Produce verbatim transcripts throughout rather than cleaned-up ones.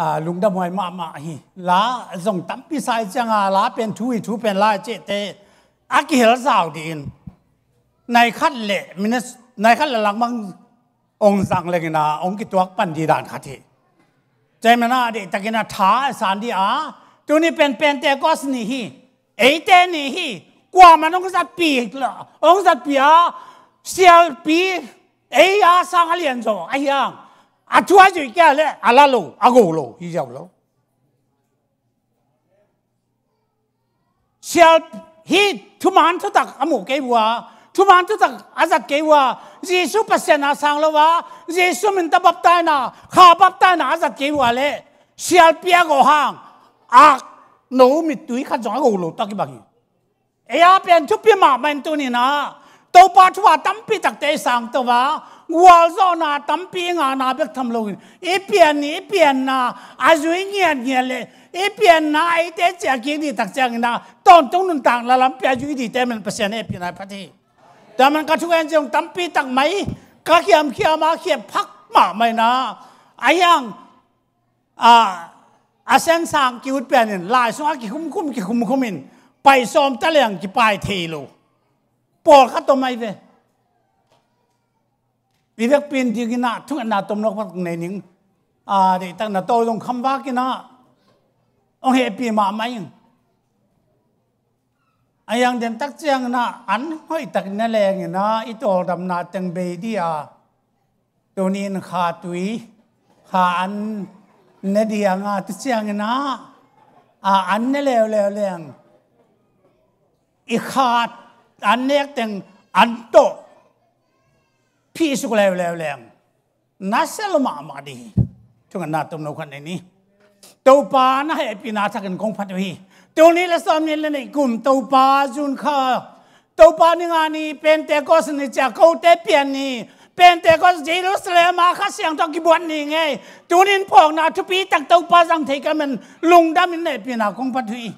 a, lungdam huai mahmah hi. La zong tampi sa i cianga la pen thu hi, thu pen la i cihte a kihel zau dih in. Nai khat le minit, nai khat le langmang ong zang lengina ong kituak pan dih dan khat hi. Tua ahih manin a deihtakin a tha a san dih a, tuni pen Pentecost ni hi. Eite ni hi. Kuamah in ong zatpih, ong zatpih a, sialpi, ei a sang a lianzaw ahi hang, a thu a zuih kei leh a la lo, a go lo hi ziau lo. Sial hi, thuman thutak a muh kei uh a, thuman thutak a zat kei uh a, Jesu Pasian a sang lo a, Jesu min tawh baptaina, kha baptaina a zat kei uh a leh sialpi a go hang, a no mittui khat zong a go lo tak hi bang hi. Ei a pen thupi mahmah in tuni-in ah Topa thupha tampi takte i sang to a, gualzawhna tampi i ngahna bek tham loin, i pian ni, i pianna a zui ngiatngiat le i pianna eite ciah kik dih tak ciangin ah tawntung nuntakna lampi a zui dihte man Pasian hehpihna i phat hi. Tua man ka thugen zong tampi tak mai, ka khiamkhiam a khiat phak mahmah in ah, a hiang a, a siansang ki-ut pen in lai sungah kikhumkhum, kikhumkhum in pai sawm ta leng kipai thei lo pawlkhat om ahi ve. I vekpi in dingin ah thungetna tomno khat nei ning. A, deihtakna to zong khamvak in ah hong hehpih mahmah ing. A hiang den tak ciangin ah an hoih takin na lengin ah i tawldamna teng bei dih a, tuni in kha tui, kha an ne dih a, nga tu ciangin ah, a, an ne leuleu leng i kha an nek teng an tawh phihsuk leuleu leng na sia lo mahmah dih hi. Thungetna tomno khat nei ni. Topa na hehpihna thakin kong phat uh hi. Tul nih le sawmnih le nih kum Topa June kha, Topa ni nga ni, Pentecost ni ciah, kote pian ni, Pentecost Jerusalem a Kha Siangtho kibuat ni ngei. Tunin phawkna thupi tak Topa zang thei ka man lungdam in hehpihna kong phat uh hi.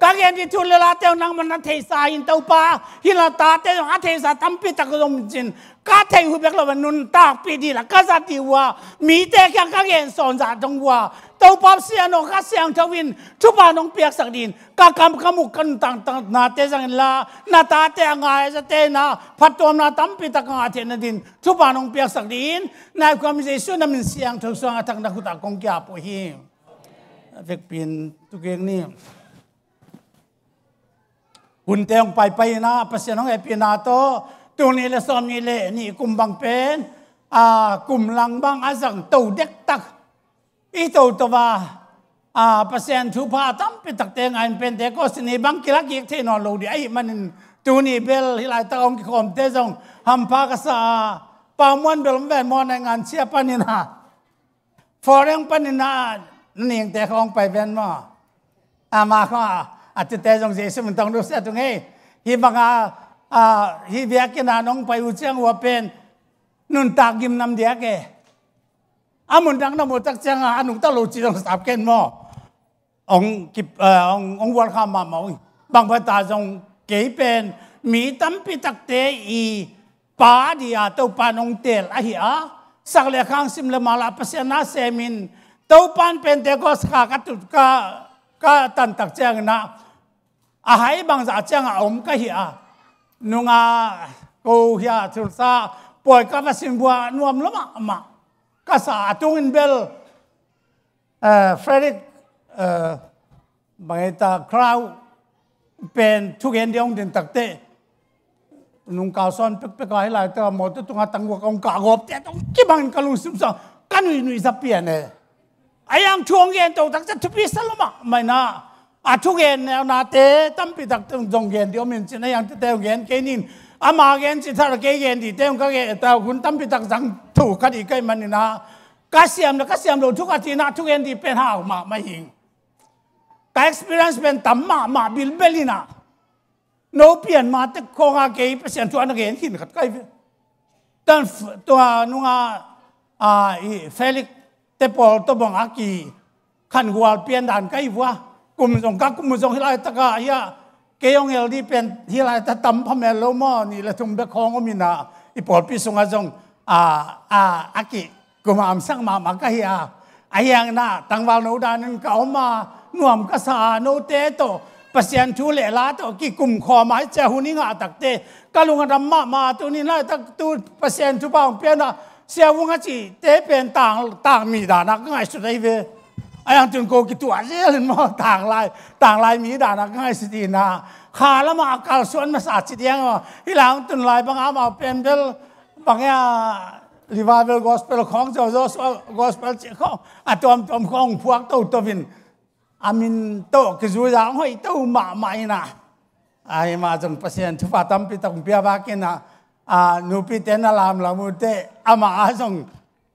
Ka gen dih thu le late uh nangman na theihsa hi in Topa, hi na tate zong a theihsa tampi tak zong cin, ka theih uh bek lo a nuntakpih dih la ka zat dih uh a, mite kiang ka gen sawn zah dong uh a, Topa Pasian aw, Kha Siangtho in thupha nong piaksak dih in, ka kam ka muk ka nuntaknate zang in la, na tate a ngai a zate in ah phattuamna tampi tak a ngah theihna dih in thupha nong piaksak dih in, na i khuam Jesu na min siangtho suang a thak na khut ah kong ki-ap uh hi. A vekpi in tu keng ni. Hunte hong paipai in ah Pasian hong hehpihna tawh tul nih le sawmnih le nih kum bang pen, a, kum lang bang a zang to dektak i toto a, a, Pasian thupha tampi takte ngah in Pentecost ni bang kila kik thei nawn lo dih ahih manin tuni bel hih laitak hong kikhawmte zong hampha ka sa a, Pa Muan bel hong ven maw, na i ngan sia panin ah, foreign panin ah, na ningte khawng pai ven maw. Ama kha a tute zong Jesu min tawh nusia tung ei. Hih banga, a, hih biakinn ah nong pai uh ciang uh a pen nuntak gimnam diak e. A mun dang na muh tak cianga a nungta lo ci zong sap ken maw. Hong kip, a, hong, hong welcome mahmah uh hi. Bang bata zong kei pen mi tampi takte i pa dih a Topa in hong teel ahi a, sak le khang sim le mala Pasian na semin, Topa in Pentecost kha ka tut ka, ka tantak ciangin ah, a hai bangzah ciangah a om ka hi a, nunga ko hia thulsa pawi ka va sim vua nuam lo mahmah ka sa a, tungin bel Eh, Frederick, eh, bang hei ta, Crow pen thugen ding hong din takteh, nungkau sawn pekpek a, hih laitak a mawtaw tungah tangguak hong kah gawpte tawh kibangin ka lungsim sungah ka nuihnui za pian e. A hiang thu hong gen to takciang thupi sa lo mahmah in ah, a thugen nate tampi tak zong gen ding om in cin, a hiang tete hong gen kei ning, ama gen cih thar kei gen dingte hong ka gen ta, hun tampi tak zang thu ka dih ka hih manin ah, ka siam le ka siam lo thu ka cih in ah thugen ding pen hau mahmah hi. Ka experience pen tam mahmah bilbel in ah, no pian ma tek khawng a kei Pasian thu a na gen khin khat ka hi ve. Tan f-, tua nunga, a, i Felix te pawl tawh bang a ki khangual pian dan ka hi vua. Kum zong ka kum zong hih laitak a, hia, kei hong el ding pen hih laitak tam phamel lo maw, nih le thum bek khawng om in ah, i pawlpi sungah zong, a, a, a ki kum a amsak mahmah ka hi a. Ahi hangin ah tangval no danin ka om a, nuam ka sa a, note tawh Pasian thu le la tawh kikum khawm a, hih ciang hun i ngah takte ka lung a dam mahmah. Tunin laitak tu Pasian thupha hong pian a, Sia Vung a cihte pen tang, tang mi dan a ka ngaihsut ahi ve. Ahi hang tun ko kituah zel in maw, tang lai, tang lai mi dan a ka ngaihsut in ah, kha lamah a kalsuan masa ci diang maw. Hih lai hang tun lai bang amau pen bel bang ia, Revival Gospel khawng, Joshua Gospel cih khawng, a tuamtuam khawng hong phuak toto in, a min tawh kizui a hong hoih to mahmah in ah. Ahi mah zong Pasian thupha tampi tak hong pia vak in ah, a, nupite na lamlam uh teh amah a zong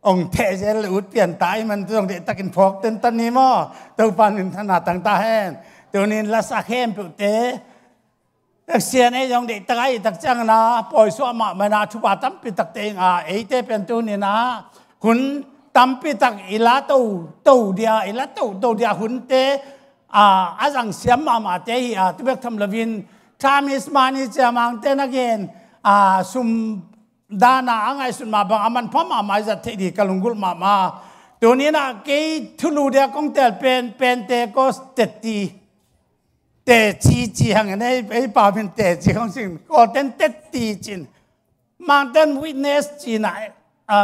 hong theh zel le ut pian ta ahih man, tu zong deihtakin phawk tentan ni maw. Topa minthanna tang ta hen. Tunin la sa khempeuhte Pasian ei zong deihtak a, i tak ciangin ah pawisuah mahmah in ah, thupha tampi takte i ngah a, eite pen tunin ah hun tampi tak i la toto dia, i la toto dia hunte, a, a zang siam mahmahte hi a, tu bek tham loin Chinese money ci a Mangte na gen, a, sum dan a a ngaihsut mah bang a manpha mahmah i zat theih ding ka lunggulh mahmah. Tunin ah kei thulu dia kong tel pen, Pentecost tetti, teci ci hang in ei, ei pau in teci khong cin, Kawlten tetti cin. Mangten witness cin ah, a,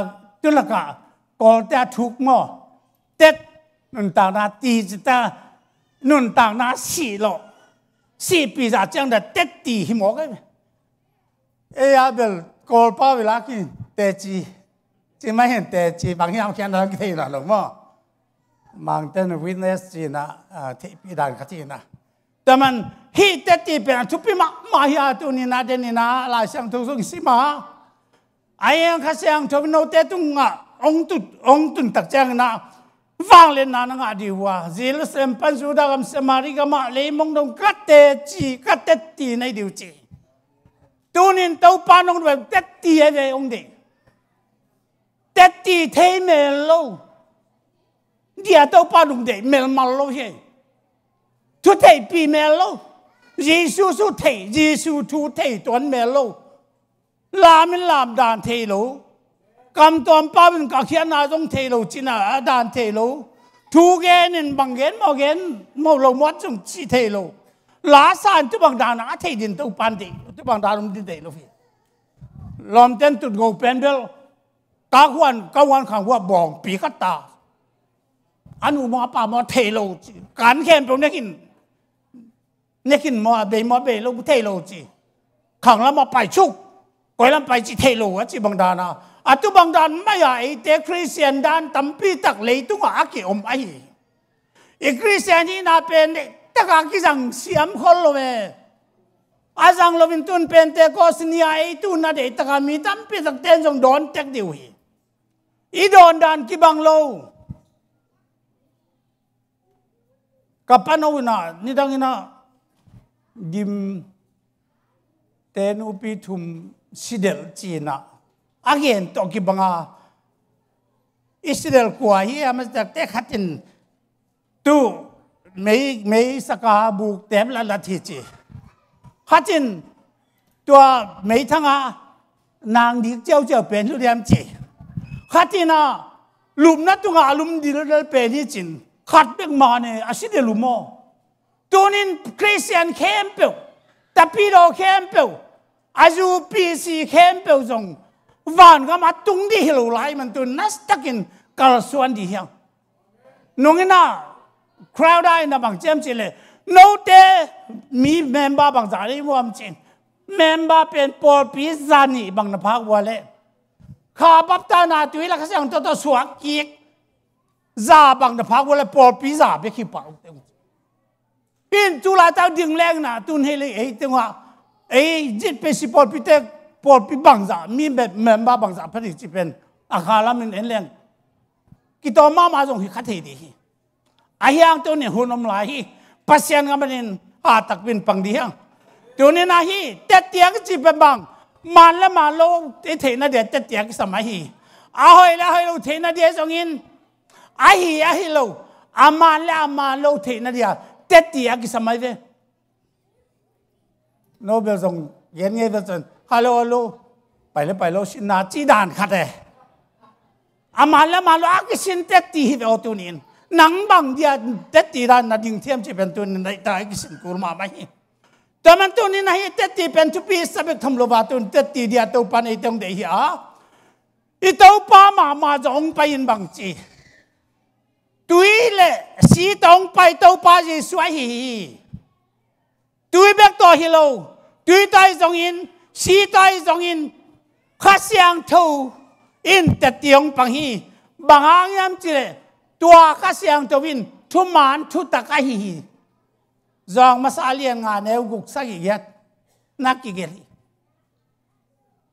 tulakah Kawlte a thuk maw. Tet, nuntakna ti ci ta, nuntakna sih lawh. Sihpi zah ciang da tetti hi mawk ei. Ei a bel Kawlpau i lak in teci, ci mai hen, teci bang hiam khian a kithei nawn lo maw. Mangten witness cin ah, a, theihpih dan khat hi in ah. Tua man hih tetti pen a thupi mahmah hi a, tunin ah den in ah Lai Siangtho zong sim a, a, Kha Siangtho in note tungah hong tut, hong tun tak ciangin ah vangliatna na ngah ding uh a, Jerusalem pan Judah gam, Samaria gam ah, leimong dong ka teci, ka tetti na hi ding uh ci. Tunin Topa nong duh tetti a ve hong deih. Tetti thei mel lo. Dia Topa nong deih melmal lo hi. Thu theihpih mel lo. Jesu thu thei, Jesu thu thei tuan mel lo. Lam in lam dan thei lo. Kam tuam pau in ka khiatna zong thei lo, cina a dan thei lo. Thu gen in bang gen maw, gen maw lo muat zong ci thei lo. La sa in tu bang dan a thei din Topa in deih, tu bang dan om din deih lo hi. Lawmten tutgo pen bel ka huan, ka huan khang hua bawngpi khat ta. A nu maw a pa maw thei lo ci. Kan khempeuh nek in, nek in maw a bei maw a bei lo thei lo ci. Khang lamah pai cuk, koi lam pai ci thei lo a ci bang dan a, a tu bang dan mai a eite Khristian dan tampi tak leitungah a kiom ahi. I Khristian hihna pen deihtak a kizang siam khol lo e. A zang loin tun Pentecost ni a ei tun a deihtak a mi tampi takte in zong dawn tek ding uh hi. I dawn dan kibang lo. Ka pano in ah, nidang in ah, Gimte nupi thum si delh ci in ah, a gen tawh kibang a, i si delh kua hi a, masa takte khat in tu mei, mei saka buk tep latlat hi ci. Khat in tua meithang a nang dik ciauciau pen hi lo diam ci. Khat in ah lupna tungah a lum dildel pen hi cin, khat bek mah ne a si delh uh maw. Tunin Khristian khempeuh, tapidaw khempeuh, a zu pisi khempeuh zong vangam a tung dih hi lo lai man tun nastakin kalsuan dih hiang. Nung in ah Crowther in ah bang ci hiam cih leh, note mi member bangzah nei uh hiam ci. Member pen pawlpi za nih bang na phak uh a leh, kha baptisena tui la Kha Siangtho tawh suak kik za bang na phak uh a leh pawlpi za bek hi pah uh teh. Pen tu laitak ding leng na tun hei lei ei teng ah, ei Z P C pawlpite, pawlpi bangzah, mi mem-, member bangzah pha ding ci pen a kha lamin en leng kitawm mahmah zong hi kha thei ding hi. A hiang tunin hun om lai hi. Pasian ngam in ha takpin pang ding hiang. Tunin ahi, tetti a kici pen bang, man le man lo i theihna dia tetti a kisam ahi. A hoih le a hoih lo theihna dia zongin, ahi, ahi lo, a man le a man lo theihna dia tetti a kisam ahi ve. No bel zong gen ngei bel cun, "Hello, hello, pai le pai lo sinna," ci dan khat e. A man le man lo a kisin tetti hi ve aw tunin. Nang bang dia tetti dan na ding thiam cih pen tunin na hita a kisin kul mahmah hi. Tua man tunin ahi tetti pen thupi sa bek tham lo va tun tetti dia Topa nei teng deih hi a. I Topa mahmah zong hong pai in bang ci. Tui le si tawh hong pai Topa Jesuh ahi hi. Tui bek tawh hi lo, tui tawh ahi zongin, si tawh ahi zongin, Kha Siangtho in tetti hong pang hi. Bang hang hiam cih leh tua Kha Siangtho in thuman thutak ahi hi. Zawng masa a lian nga neu guk sagih giat na kigelh hi.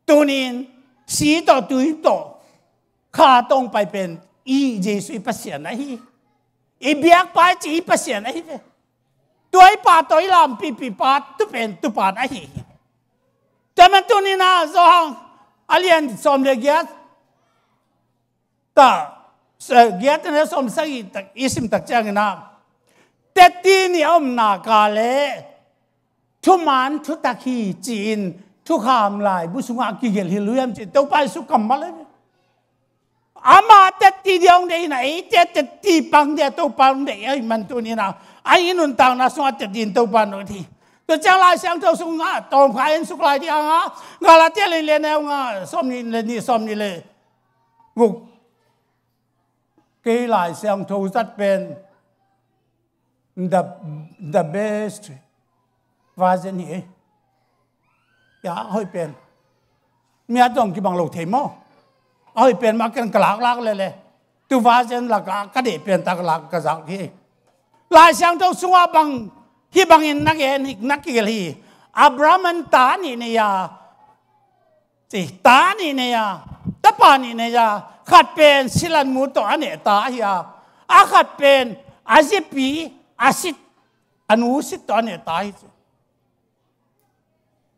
Tunin si tawh tui tawh Kha tawh hong pai pen i Jesuh i Pasian ahi. I biakpa i ci i Pasian ahi ve. Tua i pa tawh i lampipi pa tu pen tupan ahi hi. Tua man tunin a Zawng a lian sawm le giat ta, giat na sawm sagih tak i sim tak ciangin a tetti ni a om nak leh thuman thutak hi ci-in Thukham laibu sungah kigelh hi lo hiam ci Topa Jesuh kammal ahi. Ama tetti dia hong deih hi na, eite tetti pang dia Topa hong deih ahih man tunin a, a i nuntakna sungah tetti in Topa hong deih hi. Tua ciang Lai Siangtho sungah tawmkha en suk lai ding a, Galatia le le neu nga sawm nih le nih, sawm nih le guk. Kei Lai Siangtho zat pen the, the best version hi. Ya, a hoih pen. Mi a tawng kibang lo thei maw? A hoih pen mah ken ka laklak lele. Tu version laka ka deih pen tak lak ka zak hi. Lai Siangtho sungah bang, hih bangin na gen hi, na kigelh hi. Abraham in ta nih nei a, ci, ta nih nei a, tapa nih nei a, khat pen silanmu tawh a neh ta hi a, a khat pen a zipi, a sit, a nu sit tawh a neh ta hi ci.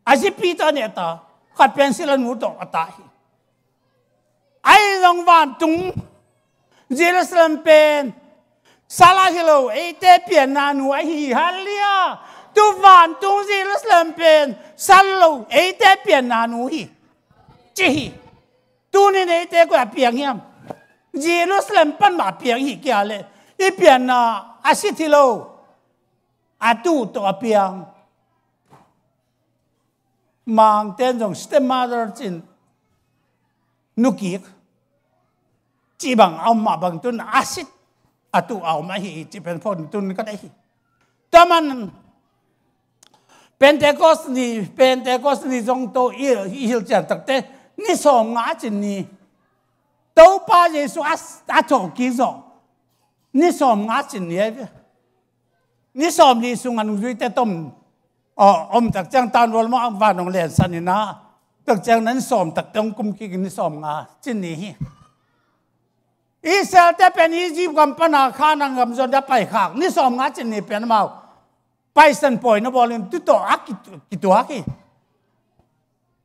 A zipi tawh a neh ta, khat pen silanmu tawh a ta hi. Ahi zong vantung Jerusalem pen sal ahi lo, eite pianna nu ahi hi. Halleluiah. Tu vantung Jerusalem pen sal lo, eite pianna nu hi ci hi. Tunin eite koi a piang hiam? Jerusalem pan mah piang hi kei leh i pianna a sit hi lo, a tu tawh a piang. Mangten zong stepmother cin nukik cih bang a om mah bang tun a sit a tu a om ahi hi cih pen phot tun ka deih hi. Tua man Pentecost ni, Pentecost ni zong to i, i hilh cian takte ni sawm nga cin ni. Topa Jesuh a, a thawhkik zawh ni sawm nga cin ni ahi ve. Ni sawm li sung a nungzuite tom, aw, om tak ciang tan rual maw a van hong lensan hi na. Tak ciang nan sawm takte hong kum kik ni sawm nga cin ni hi. Israelte pen Egypt gam pana Khanaan gam zon a paikhak ni sawm nga cin ni pen amau paisan pawi na bawlin tu tawh a kitu-, kituak hi.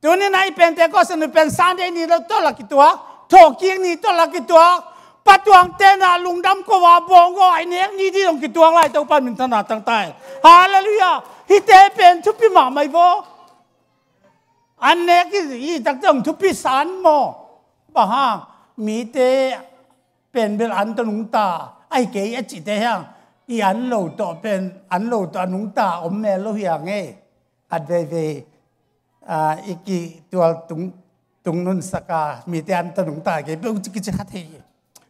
Tunin a i Pentecost ni pen Sunday ni tawh la kituak, thawhkik ni tawh la kituak, patuang tena lungdam ko a bawng ko a i nek ni dih dong kituak lai Topa min thana tangtai. Halleluiah. Hihte pen thupi mahmah hi vaw. An nek i, i takte hong thupi san maw? Bang hang mite pen bel an tawh nungta ahi kei a cihte hiang i an lo tawh pen an lo tawh a nungta om mel lo hiang e. At veivei, ah, i kitual tung, tungnun saka mite an tawh nungta ahi kei bel kici khat hi.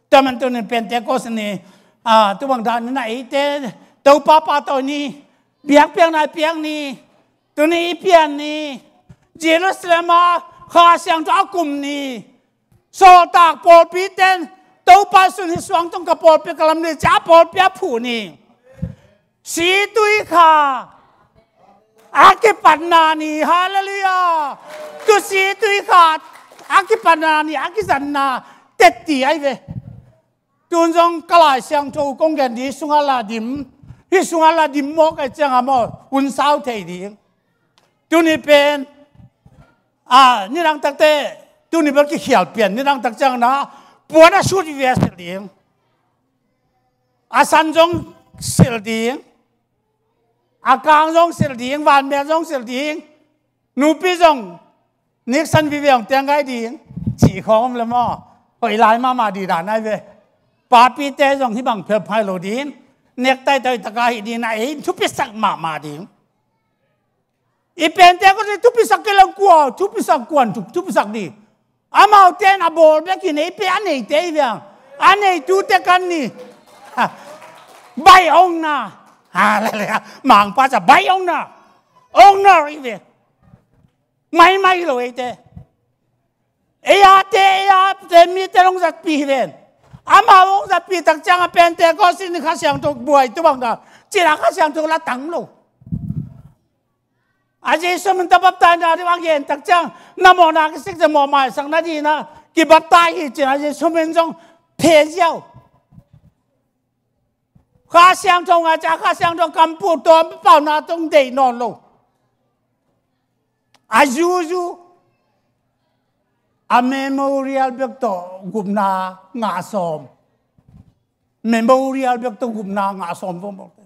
Tua man tunin Pentecost ni, ah, tu bang dan ni na eite Topa pa tawh ni biakpiakna i piak ni. Tuni i pian ni, Jerusalem a Kha Siangtho a kum ni, sawltak pawlpi ten Topa sun hi suang tong ka pawlpi ka lam ni, ca pawlpi a phuh ni. Situi kha a kipatna ni, halleluiah. Tu situi kha a kipatna ni, a kizanna tetti ahi ve. Tun zong ka Lai Siangtho kong gen ding sungah la dim, hih sungah la dim mawk a ciang a maw hun sau thei ding. Tuni pen, a, nidang takte, tuni bel kikhial pian, nidang tak ciang na puan a sut veve a silh ding. A san zong silh ding. A kang zong silh ding, vanmel zong silh ding. Nupi zong niksan veve hong tiang gai ding. Cih khawng om le maw? Hoih lai mahmah dih dan ai ve. Papite zong hih bang phelphai lo ding. Nektai tawh i taka hih ding na ei thupisak mahmah ding. I Pentecost ni thupisak kei lo kua, thupisak kuan, thu, thupisak dih. Amaute in a bawl bek hi nei pe a neite i viang. A neitute kan ni. Bai ong na. Hallelujah. Mangpa ca bai ong na. Ong na i ve. Maimai lo eite. Ei a te, ei a te, mite long zatpi hi ven. Amau long zatpi tak ciang a Pentecost ni Kha Siangtho buai tu bang da. Cina Kha Siangtho la tang lo. A Jesu min ta baptai na ding a gen tak ciang na mawhna kisik ciang mawh maisak na ding na kibaptai hi cina Jesu min zong phe ziau. Kha Siangtho ngai ca Kha Siangtho kampu tawm pauna tong deih nawn lo. A zuzu a memorial bek tawh gupna ngah sawm. Memorial bek tawh gupna ngah sawm vomok.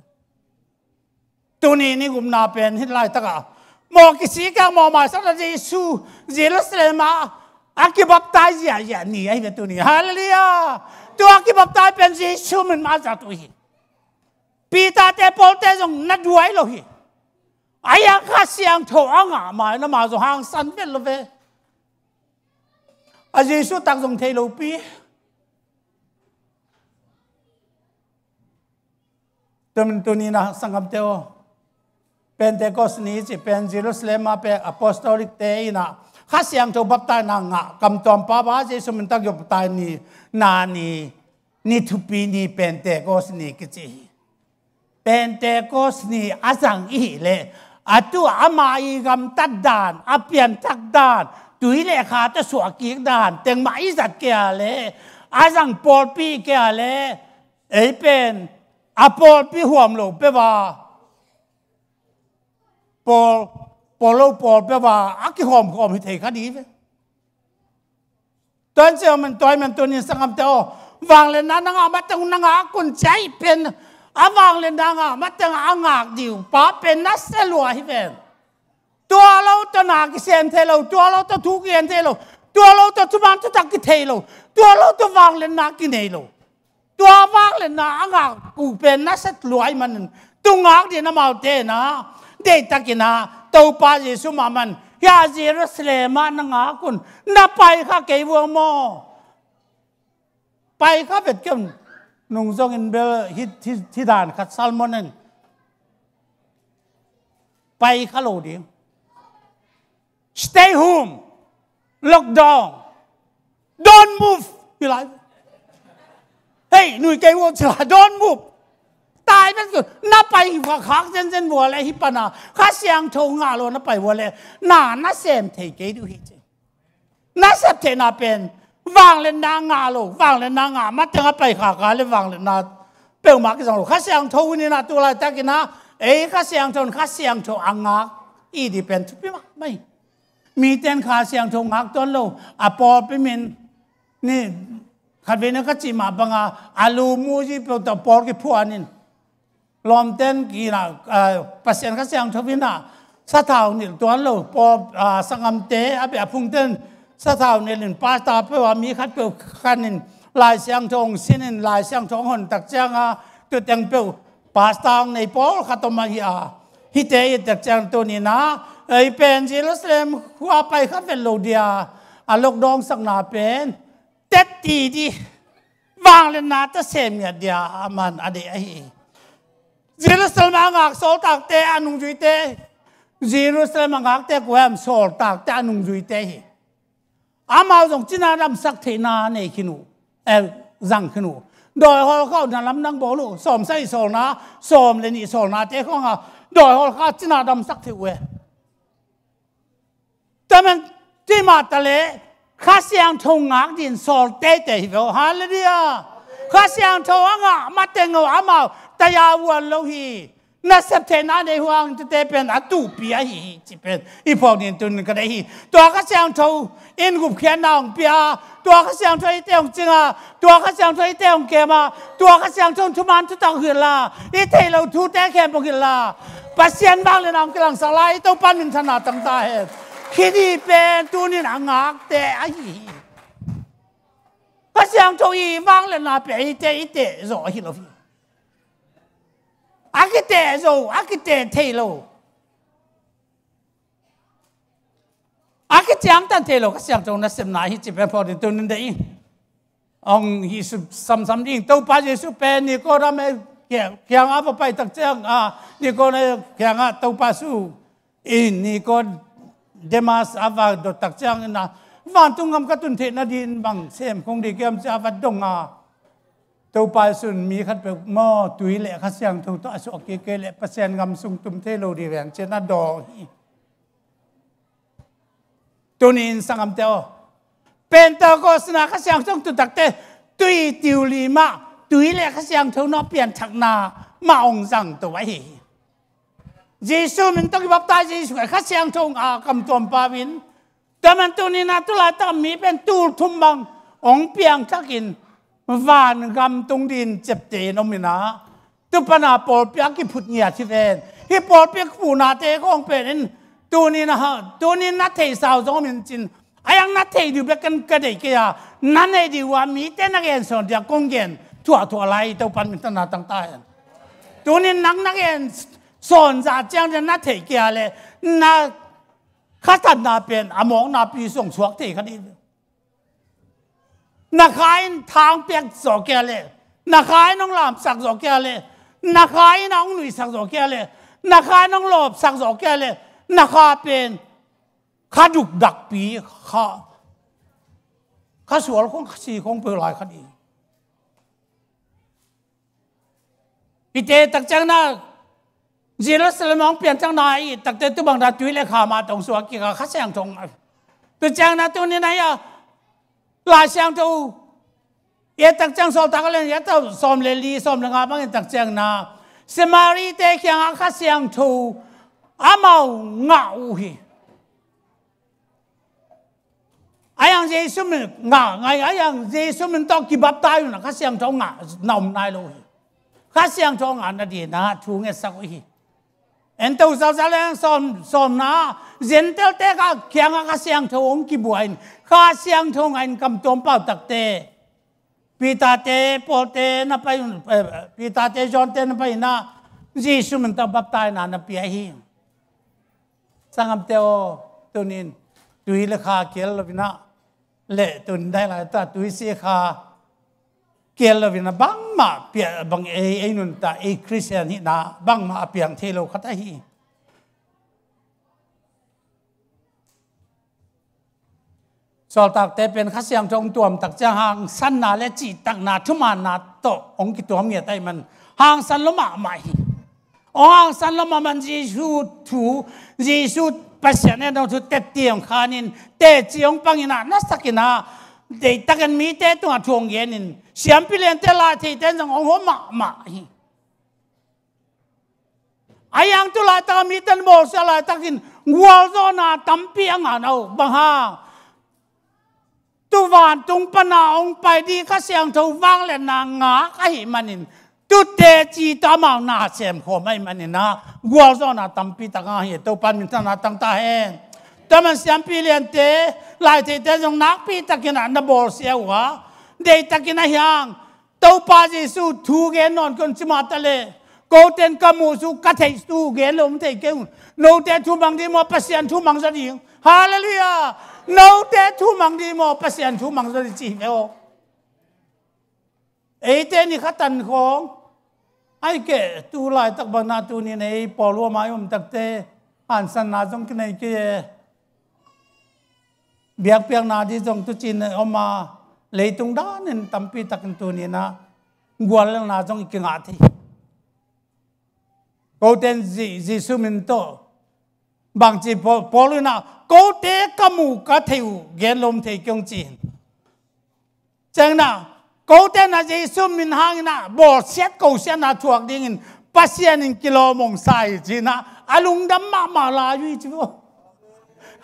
Tuni ni gupna pen hih laitaka maw kisik a maw maisak a Jesu Jerusalem a a kibaptai ziahziah ni ahi ve tuni. Hallelujah. Tua kibaptai pen Jesu min mah zat uh hi. Peter te Paul te zong na duai lo hi. Ahi a Kha Siangtho a ngah mai na mah zong hangsan vet lo ve. A Jesu tak zong thei lo pi. Tun, tuni na sanggamte aw. Pentecost ni ci pen Jerusalem a pek apostolic te ina Kha Siangtho baptaina ngah kamtuam papa Jesu min tak baptai ni na ni, ni thupi ni Pentecost ni kici hi. Pentecost ni a zang i hi leh a tu ama i gamtat dan, a pianthak dan, tui le kha ta suah kik dan tengmah i zat kei a leh a zang pawlpi kei a leh ei pen a pawlpi huam lo pe va. Pawl, pawl lo pawl pe va a kihawmkhawm hi thei kha dih ve. Tuan cia man tuai man tunin sanggamte aw. Vangliatna na ngah mateng na ngak un cia i pen a vangliatna ngah mateng a ngak dih uh pa pen na sia lua hi ven. Tua lo tawh na kisem thei lo, tua lo tawh thu kigen thei lo, tua lo tawh thuman thutak kithei lo, tua lo tawh vangliatna kinei lo. Tua vangliatna a ngak uh pen na sia lua ahih manin tu ngak dih na amaute na deihtakin a Topa Jesu mah man hia Jerusalem ah na ngak un na pai kha kei vua maw? Pai kha vet kei un. Nung zongin bel hi, hi, hi dan khat sermon in pai kha lo ding. Stay home. Lockdown. Don't move. Hi lai. Hei, nui kei vua ci lai. Don't move. Tai vet kei un. Na pai hi va khak zenzen vua le hi pana Kha Siangtho ngah lo na pai vua le na na sem thei kei dih uh hi ci. Na sep theihna pen vangliatna ngah lo, vangliatna ngah mateng a pai khak a le vangliatna peuhmah kizang lo. Kha Siangtho hun in a tu laitakin a ei Kha Siangtho in Kha Siangtho a ngak i dih pen thupi mahmah hi. Mite in Kha Siangtho ngak tuan lo, a pawlpi min ni khatvei na ka cih mah banga a lu mu zi peuh tawh pawl kiphuan in lawmten kina, ah, Pasian Kha Siangtho in a sathau nilh tuan lo, paw, ah, sanggamte a beh a phungten sathau nilh in pasta peuh a mi khat peuh khan in Lai Siangtho hong sin in Lai Siangtho hong hon tak cianga tuteng peuh pasta hong nei pawlkhat om ahi a. Hihte i tak ciang tunin a ei pen Jerusalem khua pai kha vet lo dia a lockdown sakna pen tetti dih vangliatna ta sem ngiat dia a man a deih ahi hi. Jerusalem a ngak sawltakte a nungzuite, Jerusalem a ngakte kua hiam sawltakte a nungzuite hi. Amau zong cina damsak theihna nei khin uh, eh, zang khin uh. Dawi hawlkha uh na lamdang bawl uh, sawm sagih sawlna, sawm le nih sawlnate khawng a dawi hawlkha cina damsak theih uh e. Tua man tua mah ta leh Kha Siangtho ngak dih in sawl teitei hi ve aw. Hallelujah. Kha Siangtho a ngah mateng aw amau taya vuan lo hi. Nasep theihna nei huang tute pen a tuhpi ahi hi ci pen i phawk ding tun ka deih hi. Tua Kha Siangtho in gupkhiatna hong pia, tua Kha Siangtho i te hong cing a, tua Kha Siangtho i te hong kem a, tua Kha Siangtho in thuman thutak hong hilh a, i theih loh thute khempeuh hong hilh a, Pasian vangliatna hong kilangsak lai, i Topa minthanna tang ta hen. Hih ni pen tunin a ngakte ahi hi. Kha Siangtho i vangliatna pen eite i teh zawh ahi lo hi. A kiteh zo, a kiteh thei lo, a kiciangtan thei lo Kha Siangtho nasepna hi ci pen phawk ding tuni-in deih ing. Hong hih samsam ding Topa Jesu pen Nikodem kiangah va pai tak ciang, a, Nikodem kiangah Topa Jesu in Nikodemus a va dot tak ciangin a, vantung gam ka tun theih nading bang sem khong ding hiam ci a va dong a, Topa Jesu in mi khatpeuh maw tui le Kha Siangtho tawh a suah kei kei leh Pasian gam sung tum thei lo ding veng ci-in a dawng hi. Tuni-in sanggamte aw, Pentecost na Kha Siangtho hong tun takteh tui tiuli mah, tui le Kha Siangtho nawh pianthakna mah hong zang to ahi hi. Jesu min tawh kibaptize, Jesu Kha Siangtho hong a kam tuam pau in, tua man tuni-in a tulaitak mi pen tul thum bang hong piangthakin vangam tung ding ciapteh in om in a, tu pan a pawlpi a kiphut ngiat hi ven. Hih pawlpi a kiphuhnate khawng pen in tuni-in a ha, tuni-in na theihsa uh zong om in cin, a iang na theih ding uh bek ken ka deih kei a, na neih ding uh a mite na gen sawn ding a kong gen thuahthuah lai, Topa min thanna tang ta hen. Tuni-in nang na gen sawn zah ciang ding na theih kei a leh na khathatna pen a mawkna pi sung suak thei kha ding. Na kha in thang piak zawh kei a leh, na kha in hong lamsak zawh kei a leh, na kha in a hong nuihsak zawh kei a leh, na kha in hong lawpsak zawh kei a leh, na kha pen kha dukdakpi, kha, kha sual khong, kha si khong peuh lai kha ding. I teh tak ciang na Jerusalem hong pianthakna i takteh tu bang da tui le kha mah tawh hong suak kik a, Kha Siangtho hong a. Tu ciang na tuni-in a hia Lai Siangtho i tak ciang Sawltak a lian i tak sawm le li, sawm le nga bang i tak ciang na Samari-te kiangah Kha Siangtho amau ngah uh hi. A iang Jesu min ngah ngai, a iang Jesu min tawh kibaptize uh na Kha Siangtho ngah na om nai lo hi. Kha Siangtho ngah nading a thu ngetsak uh hi. En to zalzal leng sawm, sawmna Gentile-te ka kiangah Kha Siangtho hong kibuak in, Kha Siangtho ngah in kam tuam pau takteh Peter-te, Paul-te na pai un, eh, Peter-te, John-te na pai in a, Jesu min tawh baptize na na pia hi. Sanggamte aw, tuni-in tui le kha kial lo in a, le tuni-in dai lai ta tui si kha kial lo in a bangmah pia bang ei, ei nuntak ei Khristian hihna bangmah a piang thei lo khat ahi. Sawltakte pen Kha Siangtho hong tuam tak ciang hangsanna le cihtakna thumaanna tawh hong kituam ngiat ahih man hangsan lua mahmah hi. Hong hangsan lua mahmah man Jesu thu, Jesu Pasian en hong thu tette hong khanin teci hong pangin a nasakin a deihtakin mite tungah thu hong genin siampi liante laitheite zong hong hawm mahmah hi. A iang tu laitak a mite na bawlsia laitakin gualzawhna tampi a ngah na uh bang hang tu vantung pana hong pai ding Kha Siangtho vangliatna ngak ahih manin tute ci tawh amau na semkhawm ahih manin a gualzawhna tampi tak a ngah hi. Topa min thanna tang ta hen. Tua man siampi liante laitheite zong nakpi takin a na bawlsia uh a deihtakin a hiang Topa Jesu thu gen nawn kei un ci mah ta leh kote in ka muh su ka theih su gen lo om thei kei un. Note thu mang ding maw Pasian thu mang zaw ding? Halleluiah. Note thu mang ding maw Pasian thu mang zaw ding ci hi ve aw. Eite ni kha tan khawng ai keh tu laitak bang na tuni-in ei Paul huam a i om takte hangsanna zong kinei kei e. Biakpiakna ding zong tucin om a leitung danin tampi takin tuni-in a guallelhna zong i kingah thei. Kote in Jesu min tawh bangci Paul in a kote ka muh ka theih uh gen lo om thei kei ung ci hi. Ciangin a kote in a Jesu min hangin a bawlsiat kosiatna thuak dingin Pasian in kilawm hong sa hi ci-in a a lungdam mahmah lai uh hi ci uh.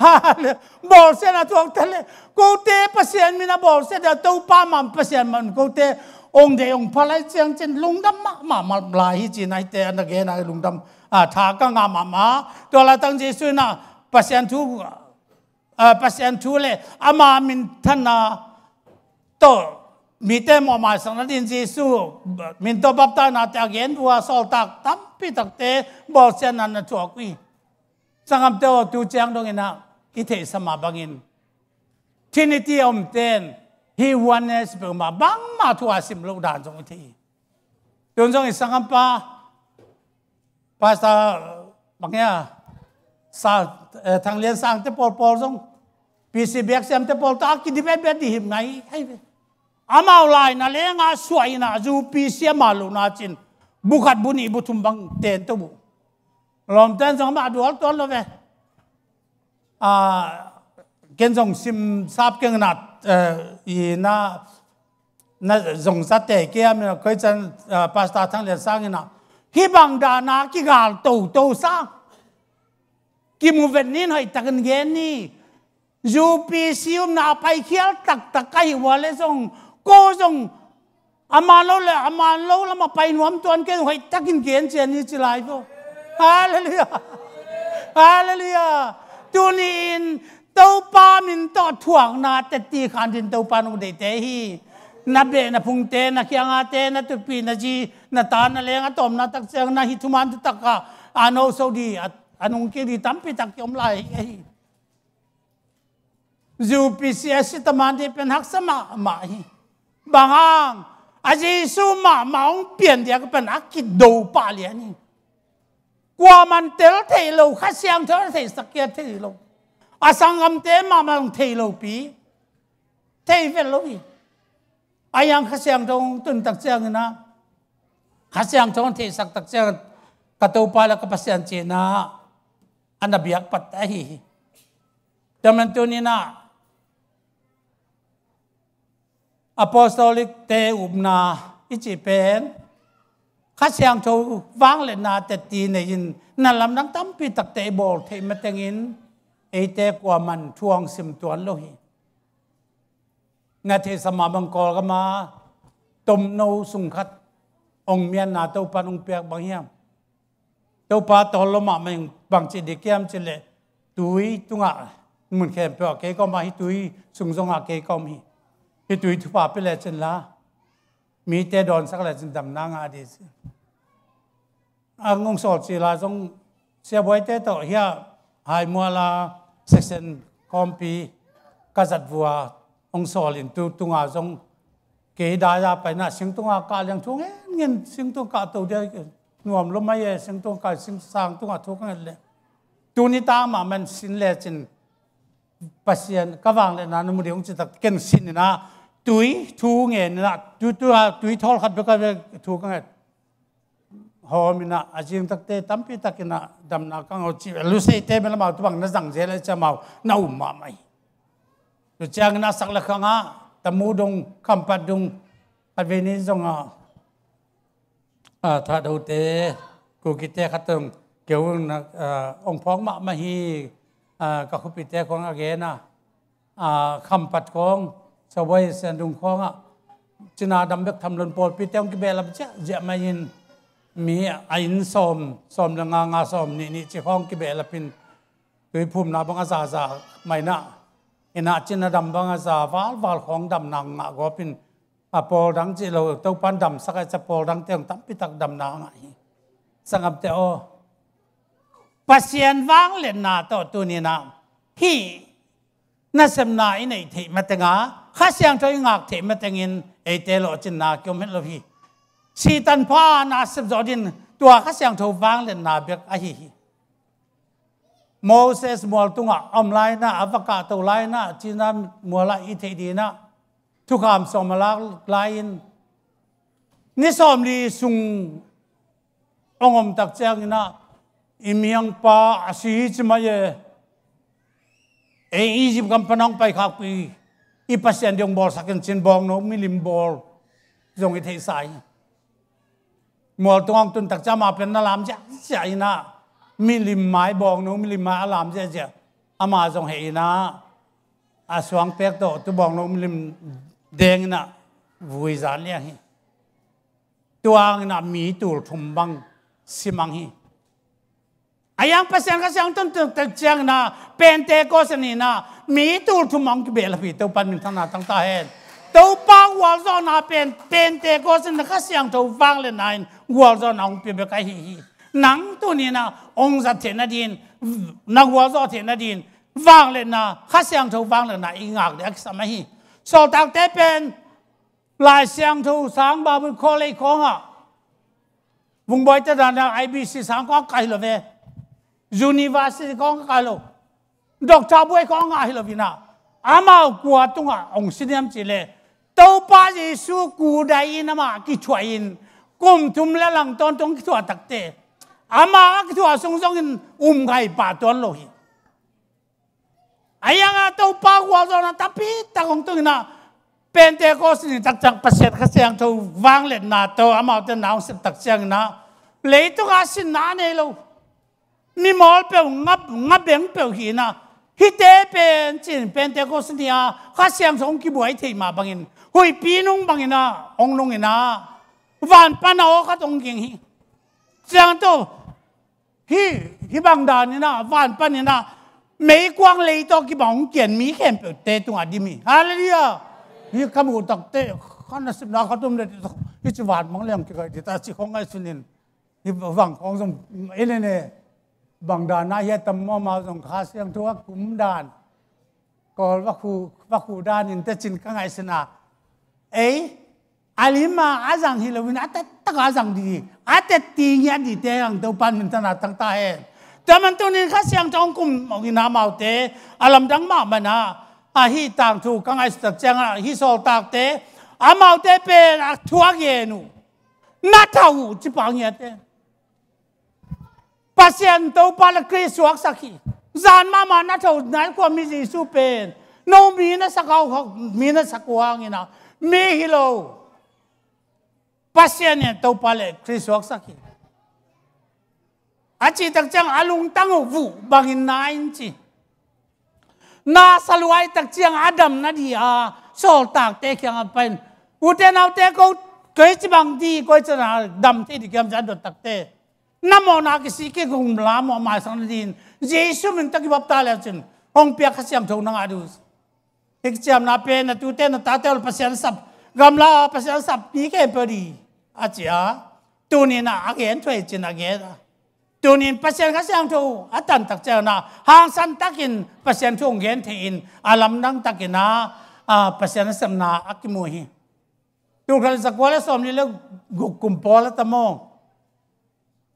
Halleluiah. Bawlsiatna thuak ta leh kote Pasian min a bawlsiat a Topa man Pasian man kote hong deih hong pha lai ciang cin lungdam mahmah lai hi ci-in a hite a na gen a lungdam a tha ka ngah mahmah. Tua laitak Jesu in a Pasian thu, a Pasian thu le ama minthanna tawh mite mawh maisak nading Jesu min tawh baptisena te a gen uh a, sawltak tampi takte bawlsiatna na thuak uh hi. Sanggamte aw, tu ciang dong inah i theihsa mah bangin Trinity a omte in hih oneness peuhmah bangmah thu a sim loh dan zong i thei hi. Tun zong i sanggampa Pastor bang hia, sa, eh, Thang Lian Sangte pawlpawl zong, P C biaksiamte pawl tawh a kidebate bet ding hi ngai hi ve. Amau lai na lenga suah inah zu P C amah lohna cin bu khat bu nih bu thum bang ten to bu. Lawmten zong amah dual tuan lo ve. Ah, ken zong sim sap keng inah, eh, i na, na zong zate kia mina koi can, ah, Pastor Thang Lian Sang inah hih bang dana kigal toto sa kimu vet nin hoih takin gen ni. U P C umna a paikhial taktak ka hih ua le zong, ko zong a man lo le a man lo lam a pai nuam tuan kei, hoih takin gen cian ni ci lai vo. Halleluiah. Halleluiah. Tuni-in Topa min tawh thuakna teti khan din Topa nong deihte hi. Na beh na phungte, na khiangate, na tupi na zi, na ta na leng a tawmna tak ciang na hih thuman tu takah a no so di, a, a nungkik di tampi tak kiom lai hi. U P C a si taman dih pen haksa mahmah hi. Bang hang, a Jesu mahmah hong pian diak pen a kido pah lian hi. Kuaman tel thei lo, Kha Siangtho a theihsak kia thei lo. A sanggamte mahmah hong thei lo pi. Thei vet lo hi. A yang Kha Siangtho hong tun tak ciangin ah, Kha Siangtho hong theihsak tak ciangin ka Topa le ka Pasian cihna a na biak pat ahi hi. Tua man tuninah Apostolic te upna i cih pen Kha Siangtho vangliatna tetti nei-in na lamdang tampi takte i bawl theih matengin eite kuaman thu hong sim tuan lo hi. Na theihsa mah bang Kawlgama tomno sung khat hong mianna Topa hong piak bang hiam? Topa tawl lo mahmah in bangci dik hiam cih leh tui tungah mun khempeuh ah kei ka om a, hih tui sung zongah kei ka om hi. Hih tui thupha pia lecin la mite dawnsak lecin damna ngah dih ci. A ngong sawl ci la zong siabuaite tawh hiah Haimuala section khawmpi ka zat vua hong sawl in tu tunga zong kei daya paina singtunga kah liang thu ngen ngen singtung kah to dia nuam lo mai e, singtung kah singsang tunga thu ka nget le tuni tang mahmah in sin lecin Pasian ka vangliatna na mu ding hong citak ken sin inah tui thu ngen inah tui, tui, tui thawl khat bek a thu ka nget. Hawm inah a zing takte tampi tak inah damna ka ngah uh ci. Luseite bel amau tu bang na zang zel a ci amau na um mahmah hi. Tu ciangin a sak le khangah tamu dong khampat dong a veni zongah a, Thahdote Kukite khat tong keu na, a, ong phawk mahmah hi. A, ka khupite khong a gen a, a, khampat khong Sawai Siandung khongah cina dam bek tham lon pawlpite hong kibehlap ziahziah mai in mi a inn sawm, sawm le nga, nga sawm nih, nih ci khong kibehlap in tuiphumna bang a zaza mai inah, inah cina dam bang a za valval khong damna ngah gawp in a pawl dang cih lo Topan damsak a ci a pawl dangte hong tampi tak damna ngah hi. Sanggamte aw, Pasian vangliatna tawh tuninah hih nasepna i neih theih matenga Kha Siangtho i ngak theih matengin eite lawhcinna kiom het lo hi. Sihtan pha na sepzawh din tua Kha Siangtho vangliatna bek ahi hi. Moses mual tungah a om lai inah a va kahto lai inah cina mualah i theih dinah thukham sawm a lak lai-in ni sawmli sung hong om tak cianginah i miangpa a si hi ci mai e. Ei Egypt gam pana hong paikhakpih i Pasian ding hong bawlsak in cin bawngno milim bawl zong i theihsa hi. Mual tung hong tun tak ciang amah pen na lam ziahziah inah milim mai bawngno milim mai a lam ziahziah amah zong heh inah a suang pek tawh tu bawngno milim deng inah vui zan liang hi. Tuang inah mi tul thum bang simang hi. A yang Pasian Kha Siangtho tun tak ciang inah Pentecost ni inah mi tul thum hong kibehlap hi. Topan minthanna tangta hen. Topa gualzawhna pen Pentecost in Kha Siangtho vangliatna in gualzawhna hong pia bek ahi hi. Nang tuni-in ah hong zat theih nadin, na gualzawh theih nadin vangliatna, Kha Siangtho vangliatna i ngak ding a kisam ahi. Sawltakte pen Lai Siangtho sang Bible college khawngah, Vungbawi te dan a I B C sang khawng ka hi lo ve. University khawng ka hi lo. Doctor buai khawng a hi lo in ah, amau kua tungah hong si hiam cih leh, Topa Jesu kudai in amah kithuah in, kum thum le lang tawntung kithuah takte, amah a kithuah sung zongin um ngai pah tuan lo hi. A iang a Topa gualzawhna tampi tak hong tung in ah, Pentecost ni takciang Pasian Kha Siangtho vangliatna tawh amaute na hong sep takciang in ah, leitung a sinna a nei lo, mimawl peuh, nga, nga beng peuh hi in ah, hihte pen cin Pentecost ni a Kha Siangtho hong kibuai thei mah bangin, huihpi nung bangin ah hong nung in ah, van pan a aw khat hong ging hi. Ciang tawh, hih, hih bang dan in ah, van pan in ah, meikuang lei tawh kibang hong kian mi khempeuhte tungah dim hi. Halleluiah. Hih ka muh takte, ka nasepna khat om le, hih ci van mang leng kikaih dita ci khong ngai sunin. Hih bang khong zong, ei ne ne, bang dan a hia tam maw, amau zong Kha Siangtho a kum dan, Kawl va khu, va khu dan in tecin ka ngaihsun a. Ei, a lim a a zang hi loin a tet tak a zang ding hi. A tet ding hi a dingte ang Topa'n minthanna tang ta hen. Tua man tunin Kha Siangtho hong kum hong in amaute a lamdang mahmah na, a hih tangthu ka ngaihsut takciang a, hih sawltakte, amaute pen a thu a gen uh, na thau uh ci pah ngiat e. Pasian Topa le Khrih suaksak hi. Zan mahmah na tho nai khuami Jesu pen no mi na sak uh, mi na sak uh hangin a mi hi lo. Pasian in Topa le Khrih suaksak hi. A cih takciang a lungtang uh vuh bangin na in ci. Na sa luai takciang a dam nading a sawltakte kiangah pai in, ute naute, ko, koi ci bang ding, koi ci na dam thei ding hiam ci a dot takte, na mawhna kisik kik uh lam uh a maisak nadingin Jesu min tawh kibaptai le cin hong piak Kha Siangtho na ngah ding uh. Hih kiciamna pen na tute na tate uh Pasian sap, gamla Pasian sap mi khempeuh ding a ci a. Tunin a gen thuai cin a gen a. Tunin Pasian Kha Siangtho a tan takciang a, hangsan takin Pasian thu hong gen thei in, a lamdang takin a, a, Pasian a sepna a kimu hi. Tul khat le zakua le sawmli le guk kum pawl a tam aw.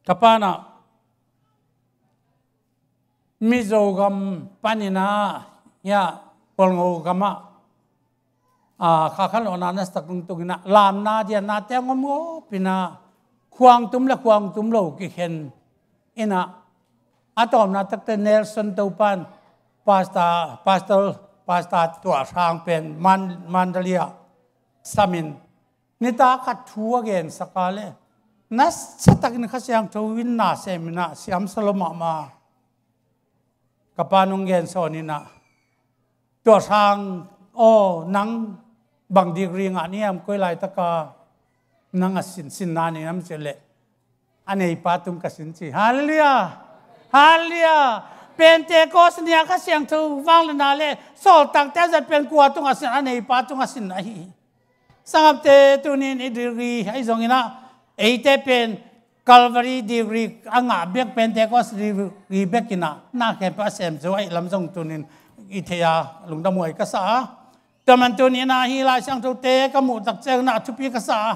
Ka pa in a Mizo gam panin a, hia, Khualngo gamah, a, kha khan lawhna na sak tungtungin a, lamna dianna te a ngom ngawpin a, khuang tum le khuang tum lo kikhen in a, a tawpna takte Nelson Topa'n pastor, pastor, pastor Tuah Sang pen Man-, Mandalay ah samin, nitak khat thu a gensak a le, nasa takin Kha Siangtho in na semin a, siamsa lo mahmah. Ka pa nung gen sawn in a, Tuah Sang aw, nang bang degree ngah na hiam, koi laitaka nang a sin, sinna nei na hiam cih leh, a neipa tung ka sin ci. Halleluiah. Halleluiah. Pentecost ni a Kha Siangtho vangliatna le sawltakte a zat pen kua tungah sin, a neipa tungah sin ahi hi. Sanggam te, tunin i degree ahi zongin a, eite pen Calvary degree a ngah bek, Pentecost degree bek in a, na khempeuh a sem zo ahih lam zong tunin i thei a, lungdam huai ka sa a. Tua man tunin a, hih Lai Siangtho te ka muh takciangin a thupi ka sa a.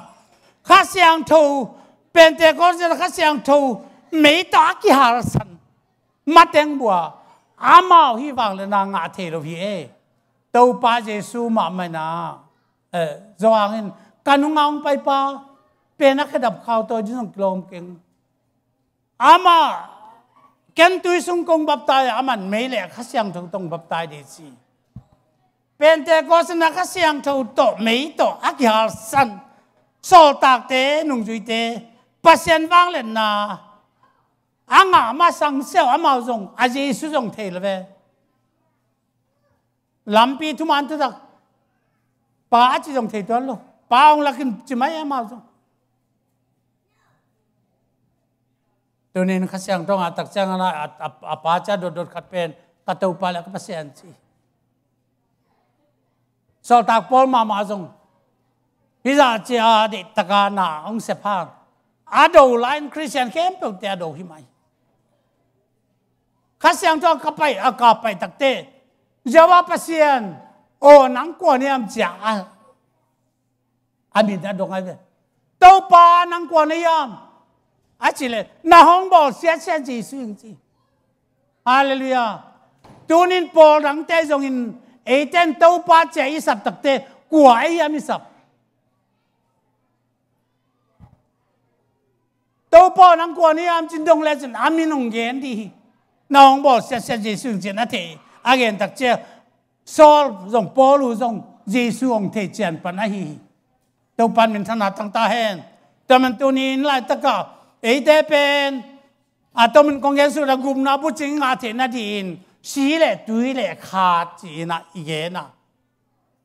Kha Siangtho, Pentecost ni a Kha Siangtho mei tawh a kihalsan mateng bua, amau hih vangliatna ngah thei lo hi e. Topa Jesu mahmah in a, eh, Johan in, ka nungah hong paipa pen a khedap khau tawi ding zong kilawm keng. Amah, ken tui sung kong baptai a, aman mei le Kha Siangtho tawh hong baptai ding ci. Pentecost ni a Kha Siangtho tawh, mei tawh a kihalsan sawltakte, nungzuite, Pasian vangliatna a ngah masang siau amau zong, a Jesu zong thei lo ve. Lampi thuman thutak, Pa a ci zong thei tuan lo. Pa hong lakin ci mai amau zong. Tunin Kha Siangtho ngah takciangin a, a, a, a Pa ci a dotdot khat pen, ka Topa le ka Pasian ci. Sawltak Paul mahmah zong hizah cia deihtaka na hong sep hang a do lai-in Khristian khempeuhte a do hi mah hi. Kha Siangtho a ka pai, a ka pai takte Jehovah Pasian, aw nang kua na hiam cia a, a min a dong ai ve. Topa nang kua na hiam a cih leh na hong bawl siatsiat Jesu hi ing ci. Halleluiah. Tunin pawl dangte zongin eite in Topa cia i sap takte kua ei hiam i sap? Topa nang kua na hiam cin dong lecin a min hong gen dih hi. Na hong bawl siatsiat Jesu hi ing cin a thei a gen tak cia Saul zong Paul uh zong Jesu hong thei cian pan ahi hi. Topa in minthanna tang ta hen. Tua man tunin laitakah eite pen a tomin kong gen suk a gupna bucing ngah theih nadingin si le tui le kha ci-in ah i gen a,